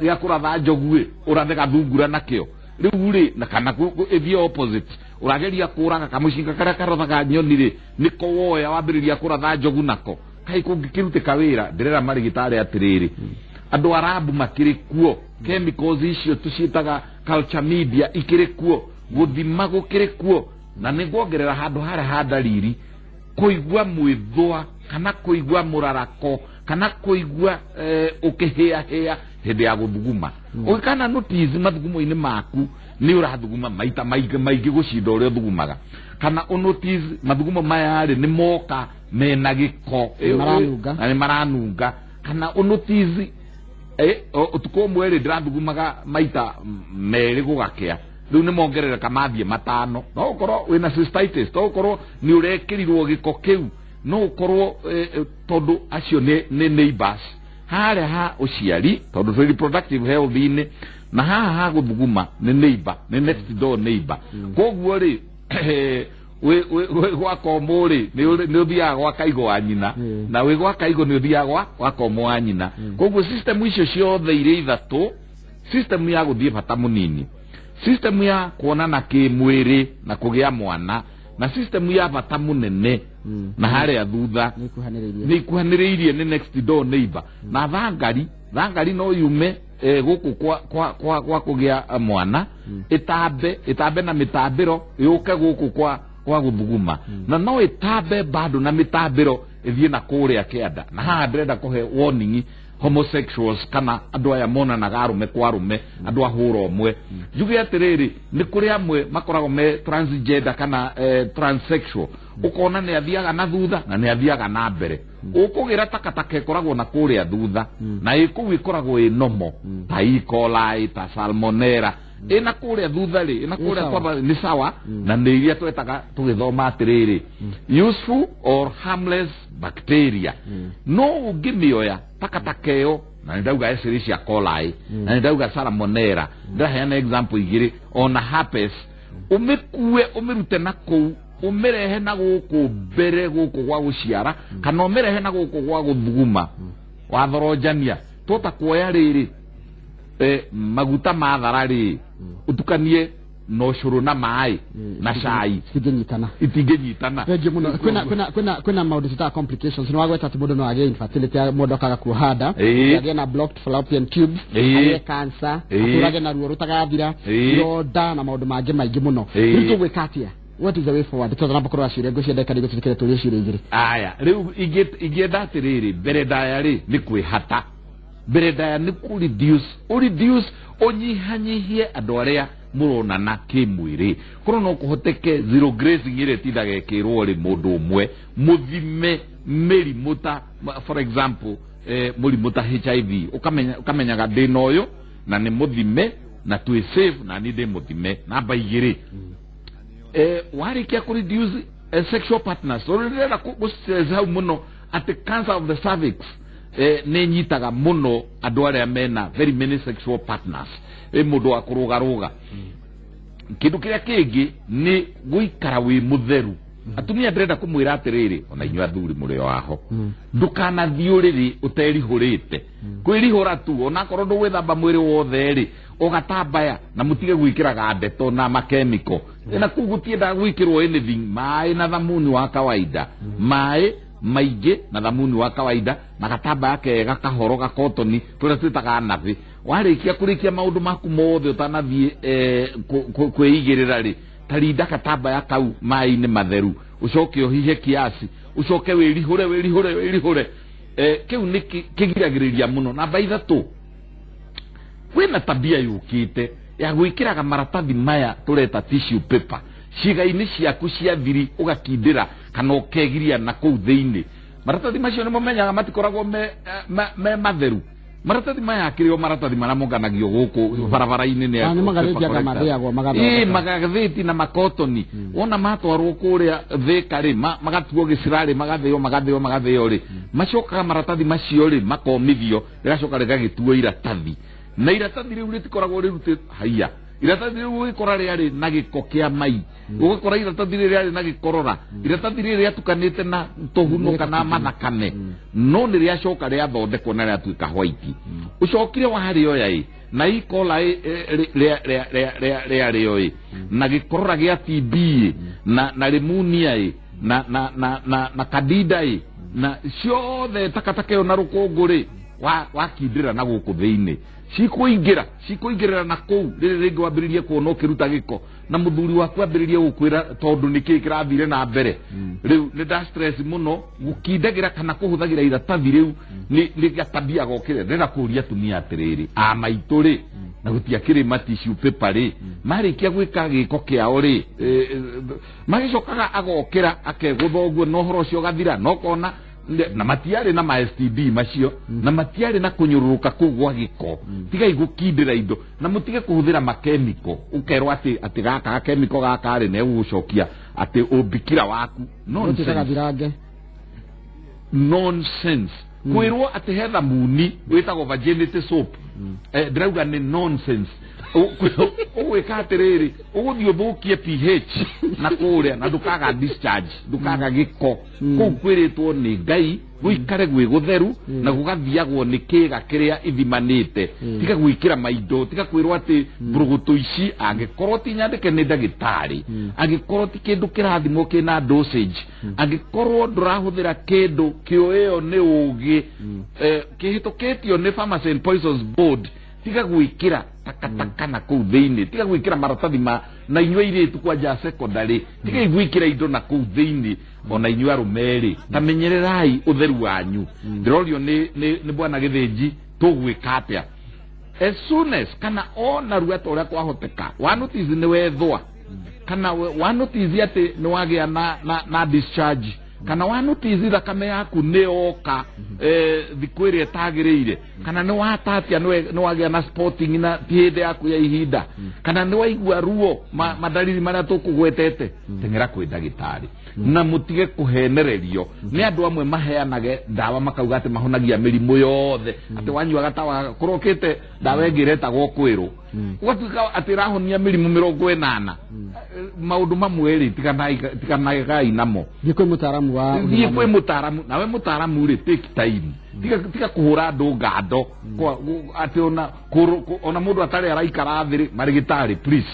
gĩa kũratha njogu ĩ, ũrathe gathungura nakĩo rĩu rĩ, na kana ĩthiĩ opposite, ũrageria kũraga kamũcinga karĩa karathaga nyoni rĩ, nĩko woya wambĩrĩria kũratha njogu nako, kaĩ kũngĩkĩrutĩka wĩra. Ndĩrera marĩgĩtarĩ atĩrĩrĩ, andũ arabu makĩrĩ kuo, chemicals icio tũciĩtaga culture media ikĩrĩ kuo, gũthima gũkĩrĩ kuo, na nĩ nguongerera handũ harĩa ha ndariri kũigua mwĩthũa, kana kũigua mũrarako, kana kũigua ũkĩhĩahĩa hĩndĩ ya gũthuguma. Ũngĩkana notice mathugumo-inĩ maku nĩ ũrathuguma maita maingĩ maingĩ gũcinda ũrĩa ũthugumaga, kana ũnotice mathugumo maya rĩ nĩ moka mena gĩko. Nĩ maranunga. Na nĩ maranunga, kana ũnotice ũtukũ ũmwe rĩ ndĩrathugumaga maita 2 gũgakĩa, rĩu nĩ mongerereka mathiĩ 5. No ũkorwo wĩna cystitis, no ũkorwo nĩ ũrekĩrirwo gĩko kĩu, no ũkorwo tondũ acio nĩ neighbors harĩa ha ũciari, tondũ twĩ reproductive health-inĩ, na haha ha gũthuguma nĩ neighbor, nĩ next door neighbor. Koguo rĩ, wĩ gwa komũ rĩ, nĩ ũthiaga gwa kaigo wa nyina, na wĩ gwa kaigo nĩ ũthiaga gwa komũ wa nyina. Koguo system icio ciothe irĩ ithatũ, system ya gũthiĩ bata mũnini, System ya kuonana kĩmwĩrĩ na kũgĩa mwana na system ya bata mũnene na harĩa thutha nĩ ikuhanĩrĩirie. Nĩ ikuhanĩrĩirie, nĩ next door neighbor. Na thangari no yume gũkũ kwa kũgĩa mwana, ĩtambe na mĩtambĩro yũke gũkũ kwa gũthuguma, na no ĩtambe bado na mĩtambĩro ĩthiĩ na kũrĩa kĩanda. Na haha ndĩrenda kũhe warning homosexuals kana andũ aya monanaga arũme kwa arũme, andũ a hũra ũmwe. Njuge atĩrĩrĩ, nĩ kũrĩ amwe makoragwo me transgender kana transsexual, ũkona nĩ athiaga na thutha na nĩ athiaga na mbere. Ũkũgĩra takataka ĩkoragwo na kũrĩa thutha na ĩ kũu ĩkoragwo ĩ nomo ta E. coli, ta salmonella, ĩna kũrĩa thutha rĩ, ĩna kũrĩa sawa. Kwamba nĩ sawa na nĩ iria twetaga tũgĩthoma atĩrĩrĩ, useful or harmless bacteria. No ũngĩmĩoya takataka ĩyo, na nĩ ndauga Escherichia coli na nĩ ndauga salmonella, ndĩraheana example igĩrĩ, ona herpes, ũmĩkue ũmĩrute na kũu ũmĩrehe na gũkũ mbere gũkũ gwa gũciara kana ũmĩrehe na gũkũ gwa gũthuguma, wathoronjania tota kuoya rĩrĩ maguta ma thara rĩ, ũtukanie na ũcũrũ na maĩ na cai. Citingĩnyitana. Itingĩnyitana. Thengiũ mũno. Kwĩna maũndũ twĩtaga complications. Nĩ wagweta atĩ mũndũ no agĩe infertility, mũndũ akaga kuoha nda, agĩe na blocked fallopian tubes, agĩe cancer, atũrage na ruo rũtagathira, ironda na maũndũ mangĩ maingĩ mũno. Rĩu tũgwĩka atĩa? What is the way forward? Tũtanamba kũrora ciũria, ngwĩciria ndagĩka nĩguo tũtikĩre tũrie ciũria igĩrĩ. Aya, rĩu ingĩenda atĩrĩrĩ, mbere ndaya rĩ nĩ kwĩhata, mbere ndaya nĩ kũ reduce, ũ reduce, ũnyihanyihie andũ arĩa mũronana kĩmwĩrĩ. Korwo no kũhoteke zero grazing ĩrĩa ĩtindaga ĩkĩrwo rĩ, mũndũ ũmwe mũthime mĩrimũ ta for example mũrimũ ta HIV, ũkamenya, ũkamenyaga ndĩna ũyũ na nĩ mũthime na twĩ safe na niĩ ndĩ mũthime. Namba igĩrĩ, warĩkia kũ reduce sexual partners, tondũ ndĩrenda gũ stress hau mũno atĩ cancer of the cervix nĩ nyitaga mũno andũ arĩa mena very many sexual partners, mũndũ wa kũrũgarũga. Kĩndũ kĩrĩa kĩngĩ nĩ gũikara wĩ mũtheru. Atumia, ndĩrenda kũmwĩra atĩrĩrĩ, ona inyuĩ athuri mũrĩ o aho, ndũkanathiĩ ũrĩrĩ ũterihũrĩte. Kwĩrihũra tu, onakorwo ndũgwĩthamba mwĩrĩ wothe rĩ, ũgatambaya na mũtige gwĩkĩraga ndeto na makemiko na kũu gũtiendaga gwĩkĩrwo anything. Maĩ na thamuni wa kawaida, maĩ maingĩ na thamuni wa kawaida na gatambaya kega kahoro gakotoni tũrĩa twĩtaga nathĩ. Warĩkia kũrĩkia maũndũ maku mothe ũtanathiĩ kwĩigĩrĩra rĩ, tarinda katambaya kau maĩ-inĩ matheru, ũcoke ũhihe kiasi, ũcoke wĩrihũre, wĩrihũre, wĩrihũre. Kĩu nĩ kĩgiragĩrĩria mũno. Namba ithatũ, kwĩna tabia yũkĩte ya gwĩkĩraga maratathi maya tũreta tissue paper ciĩga-inĩ ciaku cia thiri, ũgakindĩra kana ũkegiria na kũu thĩinĩ. Maratathi macio nĩ mũmenyaga matikoragwo me matheru. Maratathi maya akĩrĩ o maratathi marĩa monganagio gũkũ barabara-inĩ nĩ Ah, nĩ magathĩti anga mathĩagwo magathondeka. Ĩĩ, magathĩti na makotoni. Wona matwarwo kũrĩa Thĩka rĩ, magatuo gĩcirarĩ, magathĩo, magathĩo, magathĩo rĩ, macokaga maratathi macio rĩ makomithio, rĩgacoka rĩgagĩtuo iratathi, na iratathi rĩu rĩtikoragwo rĩrutĩ haiya. Iratathi rĩu ũgĩkora rĩarĩ na gĩko kĩa mai, ũgakora iratathi rĩrĩ rĩarĩ na gĩkorora, iratathi rĩrĩ rĩatukanĩte na tũhuno kana mathakame, no nĩ rĩacoka rĩathondekwo na rĩatuĩka white. Ũcokire warĩoya ĩ na E. coli rĩarĩo ĩ na gĩkorora gĩa TB ĩ na pneumonia ĩ na candida ĩ na ciothe takataka ĩyo na rũkũngũ rĩ, wakindĩra na gũkũ thĩinĩ, cikũingĩrĩra na kũu. Rĩrĩ rĩngĩ wambĩrĩrie kuona ũkĩruta gĩko na mũthuri waku ambĩrĩrie gũkwĩra tondũ nĩkĩ kĩrathire na mbere. Rĩu nĩ nda stress mũno gũkindagĩra kana kũhũthagĩra iratathi rĩu nĩ gatabia gokĩre. Ndĩrenda kũria atumia atĩrĩrĩ, a maitũ rĩ, na gũtiakĩrĩ ma tissue paper rĩ, marĩkia gwĩka gĩko kĩao rĩ, magĩcokaga agokĩra akegũtha ũguo na ũhoro ũcio ũgathira, na ũkona na matiarĩ na ma STD macio na matiarĩ na kũnyũrũrũka kũu gwa gĩko. Tigai gũkindĩra indo na mũtige kũhũthĩra makemiko. Ũkerwo atĩ gaka gakemiko gaka rĩ negũgũcokia atĩ ũmbikira waku. Nonsense. Nonsense. Gathirange. Nonsense. Kwĩrwo atĩ he thamuni wĩtagwo virginity soap, ndĩrauga nĩ nonsense. Ũgwĩka atĩrĩrĩ, ũgũthiĩ ũthũkie pH na kũrĩa na ndũkaga discharge, ndũkaga gĩko. Kũu kwĩrĩtwo nĩ Ngai. Gũikare gwĩ gũtheru na gũgathiagwo nĩ kĩga kĩrĩa ithimanĩte. Tiga gwĩkĩra maindo, tiga kwĩrwo atĩ mbũrũgũtũ ici, angĩkorwo ti nyandĩke nĩ ndagĩtarĩ, angĩkorwo ti kĩndũ kĩrathimwo kĩna dosage, angĩkorwo ndũrahũthĩra kĩndũ kĩũĩyo nĩ ũgĩ kĩhĩtũkĩtio nĩ Pharmacy and Poisons Board, tiga gwĩkĩra takataka na kũu thĩinĩ, tiga gwĩkĩra maratathi ma na inyuĩ airĩtu kwanja secondary, tiga gwĩkĩra indo na kũu thĩinĩ. Ona inyuĩ arũme rĩ, ta menyererai ũtheru wanyu. Ndĩrorio nĩ bwana Gĩthĩnji, tũgwĩka atĩa as soon as kana ona rua ta ũrĩa kwahoteka wa notice nĩ wethwa, kana wa notice atĩ nĩ wagĩa na discharge, kana wa notice thakame yaku nĩ yoka thikũ ĩrĩa ĩtagĩrĩire, kana nĩ watatia nĩ wagĩa na spotting na ti hĩndĩ yaku ya ihinda, kana nĩ waigua ruo madariri marĩa tũkũgwetete, teng'era kwĩ ndagĩtarĩ na mũtige kũhenererio nĩ andũ amwe maheanage ndawa makauga atĩ mahonagia mĩrimũ yothe, atĩ wanyua gatawa kũrokĩte ndawa ĩngĩ ĩretagwo kwĩrũ, ũgatuĩka atĩ ĩrahonia mĩrimũ 80. Maũndũ mamwe rĩ, tiganagai namo. Thiĩ kwĩ mũtaaramu wa thiĩ kwĩ mũtaaramu. Nawe mũtaaramu rĩ, take time, tiga kũhũra andũ ngando atĩ ona mũndũ atarĩ araikara thĩ rĩ. Marĩgĩtarĩ, please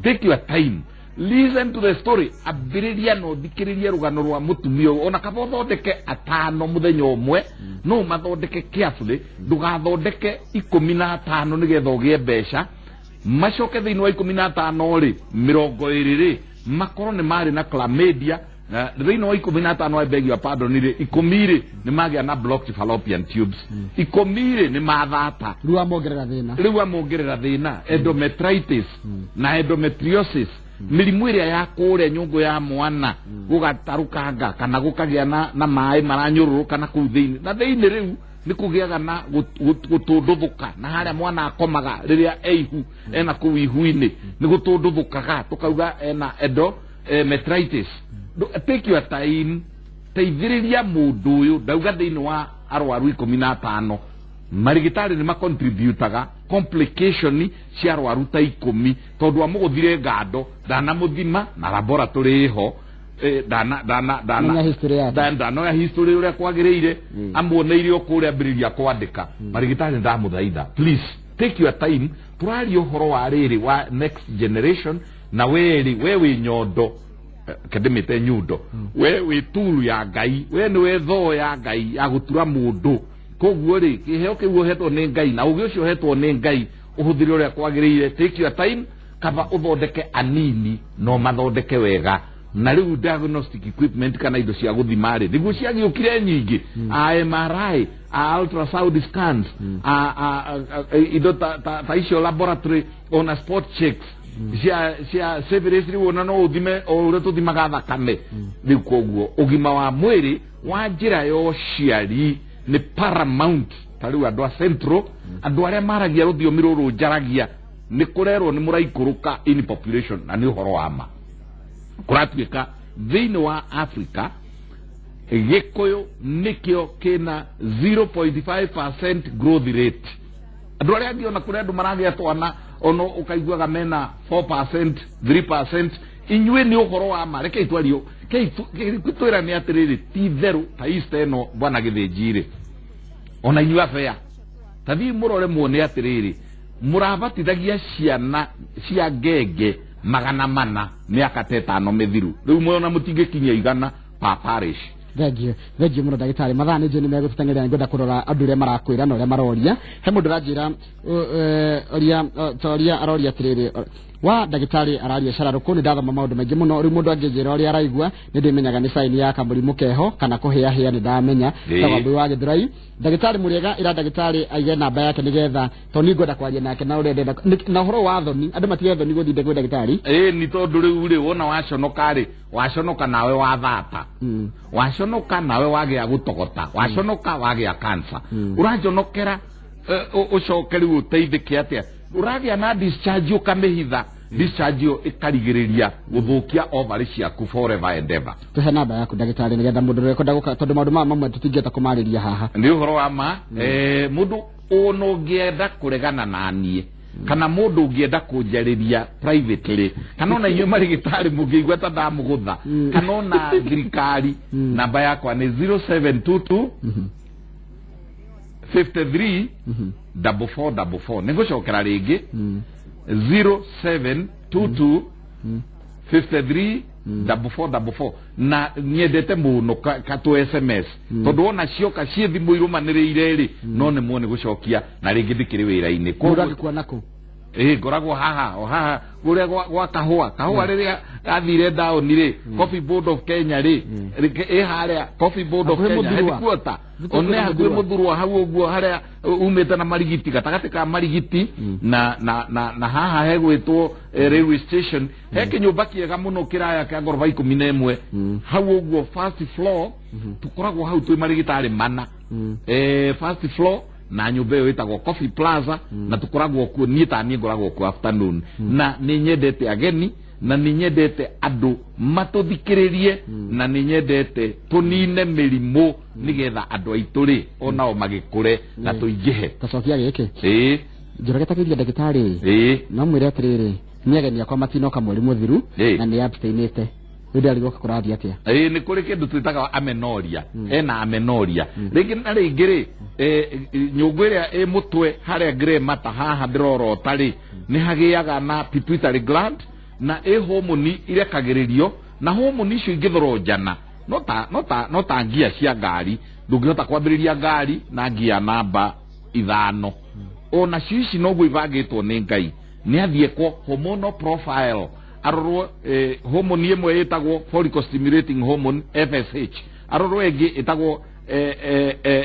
take your time, listen to the story, ambĩrĩria na ũthikĩrĩrie rũgano rwa mũtumia ũyũ. Ona kaba ũthondeke atano mũthenya ũmwe, no ũmathondeke carefully. Ndũgathondeke 15 nĩgetha ũgĩe mbeca, macoke thĩinĩ wa 15 rĩ, 20 rĩ, makorwo nĩ marĩ na chlamydia, na thĩinĩ wa 15, I beg your pardon, rĩ, 10 rĩ, nĩ magĩa na blocked fallopian tubes, 10 rĩ, nĩ mathata. Rĩu amongerera thĩna. Rĩu amongerera thĩna, endometritis na endometriosis, mĩrimũ ĩrĩa ya kũrĩa nyũngũ ya mwana gũgatarũkanga kana gũkagĩa na maĩ maranyũrũrũka na kũu thĩinĩ, na thĩinĩ rĩu nĩ kũgĩaga na gũtũndũthũka, na harĩa mwana akomaga rĩrĩa e ihu, ena kũu ihu-inĩ nĩ gũtũndũthũkaga, tũkauga ena endometritis. Take your time, teithĩrĩria mũndũ ũyũ. Ndauga thĩinĩ wa arwaru 15, marigitari nĩ macontributaga complication cia arwaru ta 10, tondũ amũgũthire ngando, ndanamũthima na laboratory ĩho, ndana ndana ndana Menya history yake. Ndanoya history ũrĩa kwagĩrĩire, amuoneire o kũrĩa ambĩrĩria kwandĩka. Marigitari, ndamũthaitha, please take your time. Tũraria ũhoro wa rĩrĩ wa next generation, na werĩ we wĩ nyondo, kendemĩte nyundo, we wĩ turu ya Ngai, we nĩwe thoo ya Ngai ya gũtura mũndũ. Koguo rĩ, kĩheo kĩu ũhetwo nĩ Ngai na ũgĩ ũcio ũhetwo nĩ Ngai, ũhũthĩre ũrĩa kwagĩrĩire. Take your time, kaba ũthondeke anini no mathondeke wega. Na rĩu diagnostic equipment kana indo cia gũthima rĩ, nĩguo ciagĩũkire nyingĩ, a MRI, a ultrasound scans, a indo ta icio, laboratory, ona spot checks cia syphilis. Rĩu ona no ũthime o ũrĩa tũthimaga thakame rĩu. Koguo ũgima wa mwĩrĩ wa njĩra ya ũciari nĩ paramount. Ta rĩu andũ a central, andũ arĩa maragia rũthiomi rũrũ njaragia, nĩ kũrerwo nĩ mũraikũrũka in population, na nĩ ũhoro wa ma. Kũratuĩka thĩinĩ wa Africa, Gĩkũyũ nĩkĩo kĩna 0.5% growth rate. Andũ arĩa angĩ, ona kũrĩ andũ maragĩa twana, ona ũkaiguaga mena 4%, 3%. Inyuĩ nĩ ũhoro wa ma. Rekei twario, twĩrane atĩrĩrĩ, ti therũ ta East ĩno, bwana Gĩthĩnji rĩ, ona inyuĩ abea, tathiĩ mũrore muone atĩrĩrĩ, mũrabatithagia ciana cia ngenge 400 mĩaka ta 5 mĩthiru, rĩu mwona mũtingĩkinyia 100 per parish. Thengiũ, thengiũ mũno ndagĩtarĩ. Mathaa nĩ njũĩ nĩ megũtũteng'eria. Ngwenda kũrora andũ ũrĩa marakwĩra na ũrĩa maroria. He mũndũ ũranjĩra oria toria, aroria atĩrĩrĩ, wa ndagĩtarĩ araria cararũkũ, nĩ ndathoma maũndũ maingĩ mũno. Rĩu mũndũ angĩnjĩra ũrĩa araigua, nĩ ndĩmenyaga nĩ sign ya kamũrimũ keho kana kũhĩahĩa, nĩ ndamenya. Tagwambui wa Gĩthũrai, ndagĩtarĩ mũrĩega, ĩra ndagĩtarĩ aige namba yake nĩgetha tondũ niĩ ngwenda kwaria nake na ũrĩa ndenda na ũhoro wa thoni, andũ matige thoni gũthiĩ kwĩ ndagĩtarĩ. Ĩĩ, nĩ tondũ rĩu rĩ, wona waconoka rĩ, waconoka nawe wathata, waconoka nawe wagĩa gũtogota, waconoka wagĩa cancer. Ũrajonokera ũcoke rĩu ũteithĩke atĩa? Ũragĩa na discharge, ũkamĩhitha discharge ĩyo, ĩkarigĩrĩria gũthũkia ovary ciaku forever and ever. Tũhe namba yaku ndagĩtarĩ, nĩgetha mũndũ ũrĩa ũkwenda gũka, tondũ maũndũ maya mamwe tũtingĩhota kũmarĩria haha. Nĩ ũhoro wa ma. Mũndũ ona ũngĩenda kũregana na niĩ, Kana mũndũ ũngĩenda kũnjarĩria privately, kana ona inyuĩ marĩgĩtarĩ mũngĩigua ta ndamũgũtha, kana ona thirikari, namba yakwa nĩ 0722 53 44 44. Nĩ ngũcokera rĩngĩ, 0722 53 44 44. Na nyendete mũno ka tũ SMS, tondũ wona cioka ciĩ thimũ irũmanĩrĩire rĩ, no nĩ muo nĩ gũcokia na rĩngĩ ndĩkĩrĩ wĩra-inĩ. Mũndũ angĩkuona kũ? Ĩ, ngoragwo haha, o haha kũrĩa gwa kahũa rĩrĩa gathire ndaũni rĩ, Coffee Board of Kenya rĩ, ĩ harĩa Coffee Board of Hakuhĩ Kenya Mũthurwa. Headquarter. Nĩtũkwĩra One hakuhĩ Mũthurwa. Mũthurwa hau ũguo, harĩa umĩte na Marigiti, gatagatĩ ka Marigiti na haha hegwĩtwo railway station, he kĩnyũmba kĩega mũno kĩraya kĩa ngoroba 11 hau ũguo, first floor. Tũkoragwo hau twĩ marĩgĩtarĩ mana, first floor, na nyũmba ĩyo ĩtagwo Coffee Plaza, na tũkoragwo kuo. Niĩ ta niĩ ngoragwo kuo afternoon, na nĩ nyendete ageni, na nĩ nyendete andũ matũthikĩrĩrie, na nĩ nyendete tũnine mĩrimũ nĩgetha andũ aitũ rĩ onao magĩkũre na tũingĩhe. Tacokia gĩkĩ. Ĩĩ. Njoroge takĩria ndagĩtarĩ. Ĩĩ. No mwĩre atĩrĩrĩ, nĩ ageni akwa matinoka mweri mũthiru na nĩ abstainĩte, rĩu ndĩrarigwo kũrathiĩ atĩa. Ĩĩ, nĩ kũrĩ kĩndũ twĩtaga amenorrhea. Ena amenorrhea rĩngĩ na rĩngĩ rĩ, nyũngũ ĩrĩa ĩ mũtwe harĩa grey matter haha ndĩrorota rĩ, nĩ hagĩaga na pituitary gland, na ĩ homoni irekagĩrĩrio, na homoni icio ingĩthoronjana no ta ngia cia ngari. Ndũngĩhota kwambĩrĩria ngari na ngia namba 5. Ona cio ici noguo ibangĩtwo nĩ Ngai. Nĩ athiĩ kwa hormonal profile arorwo, homoni ĩmwe ĩtagwo follicle stimulating hormone, FSH, arorwo ĩngĩ ĩtagwo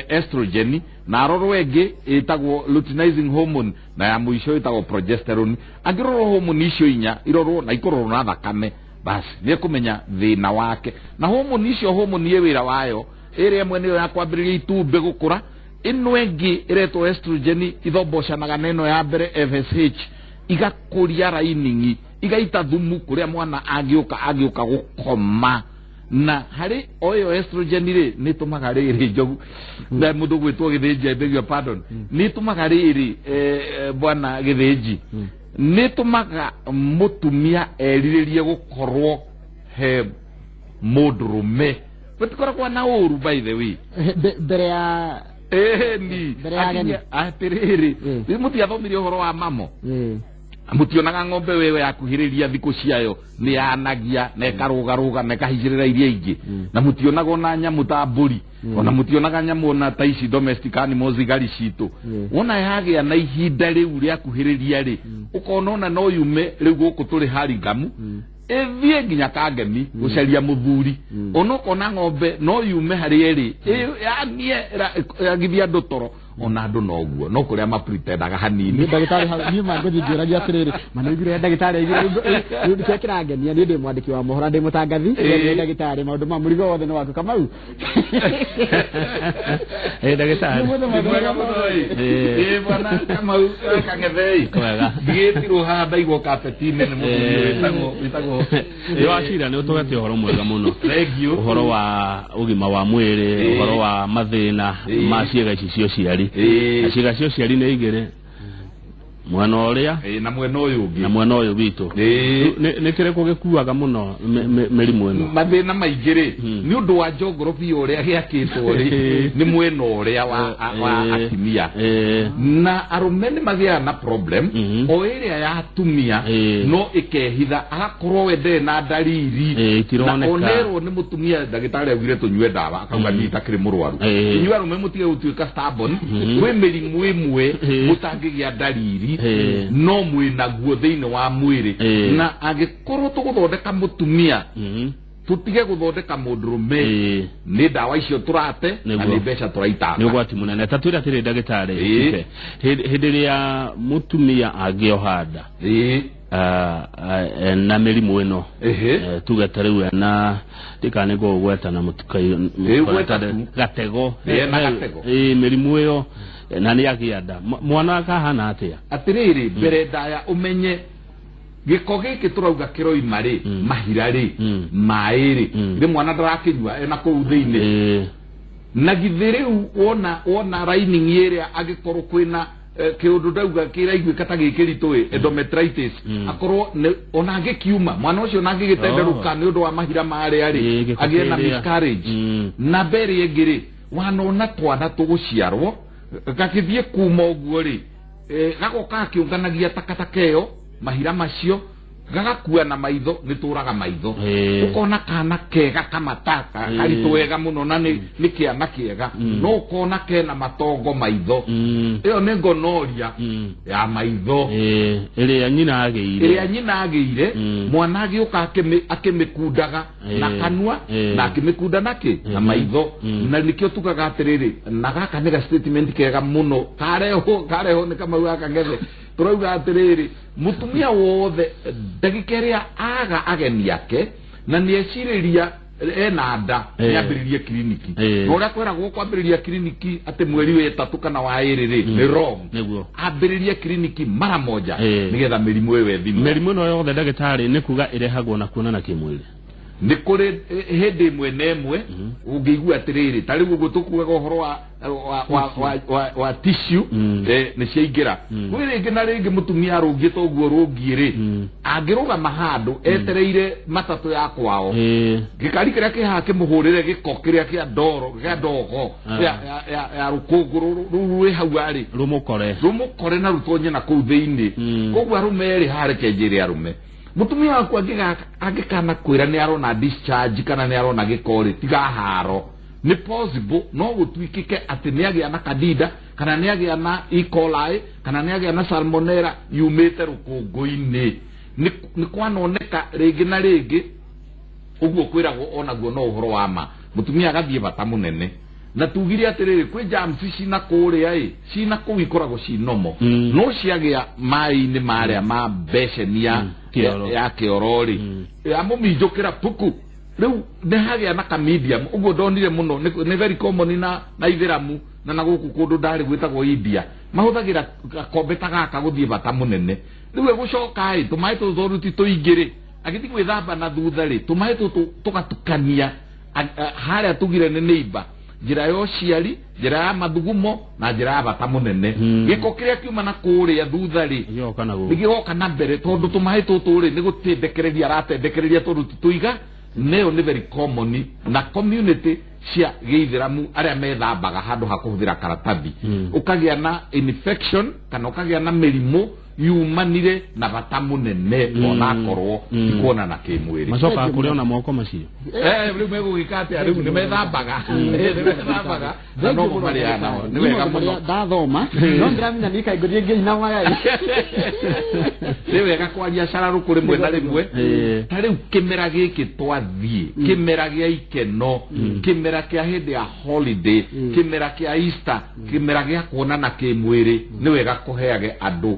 estrogen, na arorwo ĩngĩ ĩtagwo luteinizing hormone, na ya mũico ĩtagwo progesterone. Angĩrorwo homoni icio inya, irorwo na ikororwo na thakame, basi nĩ ekũmenya thĩna wake. Na homoni icio, homoni ĩ wĩra wayo. Ĩrĩa ĩmwe nĩyo ya kwambĩrĩria itumbĩ gũkũra. Ĩno ĩngĩ ĩretwo estrogen ithombocanaga na ĩno ya mbere FSH, igakũria lining, igaita thumu kũrĩa mwana angĩũka gũkoma. Na harĩ o ĩyo estrogen rĩ, nĩ ĩtũmaga rĩrĩ njogu na mũndũ gwĩtwo Gĩthĩnji, I beg your pardon, nĩ ĩtũmaga rĩrĩ, bwana Gĩthĩnji, nĩ ĩtũmaga mũtumia erirĩrie gũkorwo he mũndũrũme. Gũtikoragwo na ũru, by the way. Mbere ya Ĩni. Mbere ya ageni. Atĩrĩrĩ, rĩu mũtiathomire ũhoro wa mamo? Mũtionaga ng'ombe wewe yakuhĩrĩria thikũ ciayo nĩ yanagia na ĩkarũgarũga na ĩkahicĩrĩra iria ingĩ? Na mũtionaga ona nyamũ ta mbũri, ona mũtionaga nyamũ ona ta ici domestic animals, igari citũ, wona yagĩa na ihinda rĩu rĩakuhĩrĩria rĩ, ũkona ona no yume rĩu gũkũ tũrĩ Hurlingham ĩthiĩ nginya Kangemi gũcaria mũthuri. Ona ũkona ng'ombe no yume harĩa ĩrĩ yanie yagithia andũ toro. Ona andũ noguo, no kũrĩa mapretendaga hanini. Niĩ ndagĩtarĩ hau niĩ ma ngũthiĩ ngĩũragia atĩrĩrĩ, ma nĩaiguire ndagĩtarĩ aiguire rĩu kĩrĩa kĩrangenia, niĩ ndĩ mwandĩki wa mohoro, ndĩ mũtangathi. Niĩ ndagĩtarĩ maũndũ ma mũrigo wothe nĩ waku, Kamau. Ĩ, ndagĩtarĩ. Nĩ mũthĩ Nĩ mwega mũno ĩ. Ĩ, bwana Kamau Kang'ethei. Kwega. Ndigĩtirwo haha, ndaigwo kapeti-inĩ nĩ mũthuri wĩtagwo Nĩ wacira nĩ ũtũhete ũhoro mwega mũno. Thank you. Ũhoro wa ũgima wa mwĩrĩ, ũhoro wa mathĩna ma ciĩga ici cia ũciari. Na ciĩga cia ũciari nĩ igĩrĩ, mwena ũrĩa Na mwena ũyũ ũngĩ. Na mwena ũyũ witũ. Nĩ kĩrĩkũ gĩkuaga mũno mĩrimũ ĩno? Mathĩna maingĩ rĩ, nĩ ũndũ wa geography ũrĩa gĩakĩtwo rĩ, nĩ mwena ũrĩa wa atumia. Na arũme nĩ magĩaga na problem o ĩrĩa ya atumia, no ĩkehitha, agakorwo we ndarĩ na ndariri. Ĩĩ, itironeka. Na onerwo nĩ mũtumia, ndagĩtarĩ augire tũnyue ndawa, akauga niĩ itakĩrĩ mũrwaru. Inyuĩ arũme mũtige gũtuĩka stubborn. Kwĩ mĩrimũ ĩmwe mũtangĩgĩa ndariri, no mwĩ naguo thĩinĩ wa mwĩrĩ. Na angĩkorwo tũgũthondeka mũtumia, tũtige gũthondeka mũndũrũme, nĩ ndawa icio tũrate na nĩ mbeca tũraitanga. Nĩ ũgwati mũnene. Ta twĩre atĩrĩ ndagĩtarĩ, hĩndĩ ĩrĩa mũtumia angĩoha nda na mĩrimũ ĩno, tuge ta rĩu ena ndikana nĩ ngũgweta na Ĩĩ, gweta tu. gatego. Ĩĩ, na gatego. Ĩĩ, mĩrimũ ĩyo, na nĩ agĩa nda, mwana akahana atĩa? Atĩrĩrĩ, mbere ndaya ũmenye gĩko gĩkĩ tũrauga kĩroima rĩ, mahira rĩ, maĩ rĩ, rĩ mwana ndarakĩnyua ena kũu thĩinĩ? Na githĩ rĩu wona lining ĩrĩa angĩkorwo kwĩna Kĩũndũ ndauga kĩraiguĩka ta gĩkĩritũ ĩ, endometritis, akorwo ona angĩkiuma mwana ũcio ona angĩgĩtenderũka nĩ ũndũ wa mahira marĩa rĩ, Gĩko agĩe na kĩrĩa. miscarriage. Namba ĩrĩa ĩngĩ rĩ, wanona twana tũgũciarwo gagĩthiĩ kuma ũguo rĩ, gagoka gakĩũnganagia takataka ĩyo, mahira macio gagakua na maitho, nĩ tũraga maitho. Ũkona kana kega kamataka karitũ wega mũno na nĩ kĩana kĩega, no ũkona kena matongo maitho. Ĩyo nĩ gonorrhea ya maitho. Ĩrĩa nyina agĩire. Ĩrĩa nyina agĩire. Mwana agĩũka akĩmĩkundaga na kanua na akĩmĩkunda na kĩ na maitho. Na nĩkĩo tugaga atĩrĩrĩ, na gaka nĩ ga statement kega mũno karehwo nĩ Kamau gaka Ngethe, tũrauga atĩrĩrĩ, mũtumia wothe ndagĩka ĩrĩa aga ageni ake na nĩ ecirĩria ena nda, nĩ ambĩrĩrie kiriniki. Na ũrĩa kwĩragwo kwambĩrĩria kiriniki atĩ mweri wa ĩtatũ kana wa ĩrĩ rĩ, nĩ wrong. Ambĩrĩrie kiriniki mara moja, nĩgetha mĩrimũ ĩyo ĩthimwo. Mĩrimũ ĩno yothe, ndagĩtarĩ, nĩ kuga ĩrehagwo na kuonana kĩmwĩrĩ? Nĩ kũrĩ hĩndĩ ĩmwe na ĩmwe ũngĩigua atĩrĩrĩ, ta rĩu ũguo tũkugaga ũhoro wa tissue, nĩ ciaingĩra. Kwĩ rĩngĩ na rĩngĩ mũtumia arũngĩte ũguo rũngiĩ rĩ, angĩrũgama handũ etereire matatũ ya kwao, gĩkari kĩrĩa kĩ haha kĩmũhũrĩre gĩko kĩrĩa kĩa ndoro, kĩa ndogo ya rũkũngũ rũu rwĩ hau arĩ, rũmũkore. Rũmũkore na rũtonye na kũu thĩinĩ. Koguo arũme erĩ hareke njĩre arũme, mũtumia waku angĩkana kwĩra nĩ arona discharge kana nĩ arona gĩko rĩ, tiga haro. Nĩ possible no gũtuĩkĩke atĩ nĩ agĩa na candida kana nĩ agĩa na E. coli kana nĩ agĩa na salmonella yumĩte rũkũngũ-inĩ. Nĩ kwanoneka rĩngĩ na rĩngĩ ũguo kwĩragwo onaguo no ũhoro wa ma. Mũtumia agathiĩ bata mũnene na tugire atĩrĩrĩ, kwĩ germs cina kũrĩa ĩ cina kũu ikoragwo ci nomo, no ciagĩa maĩ-inĩ marĩa ma mbeceni ya Kĩoro. ya kĩoro rĩ, yamũminjũkĩra puku, rĩu nĩ hagĩa na kamedium ũguo ndonire mũno nĩ very common na ithĩramu na gũkũ kũndũ ndarĩ gwĩtagwo India, mahũthagĩra gakombe ta gaka gũthiĩ bata mũnene. Rĩu egũcoka ĩ, tũmaĩ tũtũ tondũ ti tũingĩ rĩ, agĩthiĩ gwĩthamba na thutha rĩ, tũmaĩ tũtũ tũgatukania harĩa tugire nĩ neighbor, njĩra ya ũciari, njĩra ya mathugumo na njĩra ya bata mũnene. Gĩko kĩrĩa kiuma na kũrĩa thutha rĩ, gĩgoka na gũkũ. Nĩgĩgoka na mbere tondũ tũmaĩ tũtũ rĩ, nĩ gũtendekereria aratendekereria tondũ ti tũiga. Neyo nĩ very common na community cia gĩithĩramu arĩa methambaga handũ ha kũhũthĩra karatathi, ũkagĩa na infection kana ũkagĩa na mĩrimũ yumanire na bata mũnene, onakorwo ti kuonana kĩmwĩrĩ. Macokaga kũrĩa na moko macio. Rĩu megũgĩka atĩa? Rĩu nĩ methambaga. Nĩ methambaga na no marĩaga nao. Nĩ wega mũno. Ndathoma no ndĩramenya nĩ kaingũrie ngĩina magai. Nĩ wega kwaria cararũkũ rĩmwe na rĩmwe. Ta rĩu kĩmera gĩkĩ twathiĩ, kĩmera gĩa ikeno, kĩmera kĩa hĩndĩ ya holiday, kĩmera kĩa Easter, kĩmera gĩa kuonana kĩmwĩrĩ, nĩ wega kũheage andũ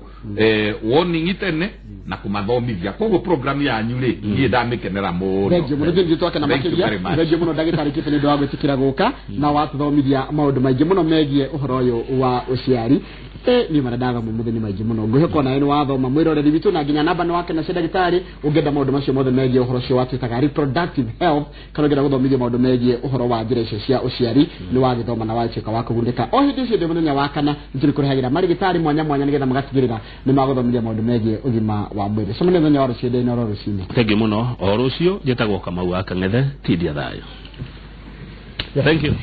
warning tene na kũmathomithia. Koguo program yanyu rĩ, niĩ ndamĩkenera mũno. Thengiũ mũno thĩ twakena. Thank you makĩria very much. Thengiũ mũno, ndagĩtarĩ Kĩbe, nĩ ũndũ wa gwĩtĩkĩra gũka na watũthomithia maũndũ maingĩ mũno megiĩ ũhoro ũyũ wa ũciari. Niĩ marĩa ndathoma ũmũthĩ nĩ maingĩ mũno, ngwĩhoka onawe nĩ wathoma, mwĩroreri witũ, na nginya namba nĩ wakena cia ndagĩtarĩ. Ũngĩenda maũndũ macio mothe megiĩ ũhoro ũcio watwĩtaga reproductive health, kana ũngĩenda gũthomithio maũndũ megiĩ ũhoro wa njĩra icio cia ũciari, nĩ wagĩthoma na watuĩka wa kũgunĩka. O hĩndĩ ũcio ndĩ mũthenya wa kana nĩ tũrĩkũrehagĩra marĩgĩtarĩ mwanya mwanya nĩgetha magatigĩrĩra nĩ magũthomithia maũndũ megiĩ ũgima wa mwĩrĩ. Cemania mũthenya wa rũciũ ndĩ oro rũcinĩ. Thengiũ mũno. O rũciũ njĩtagwo Kamau wa Kang'ethe. Tindia thayũ. Thank you.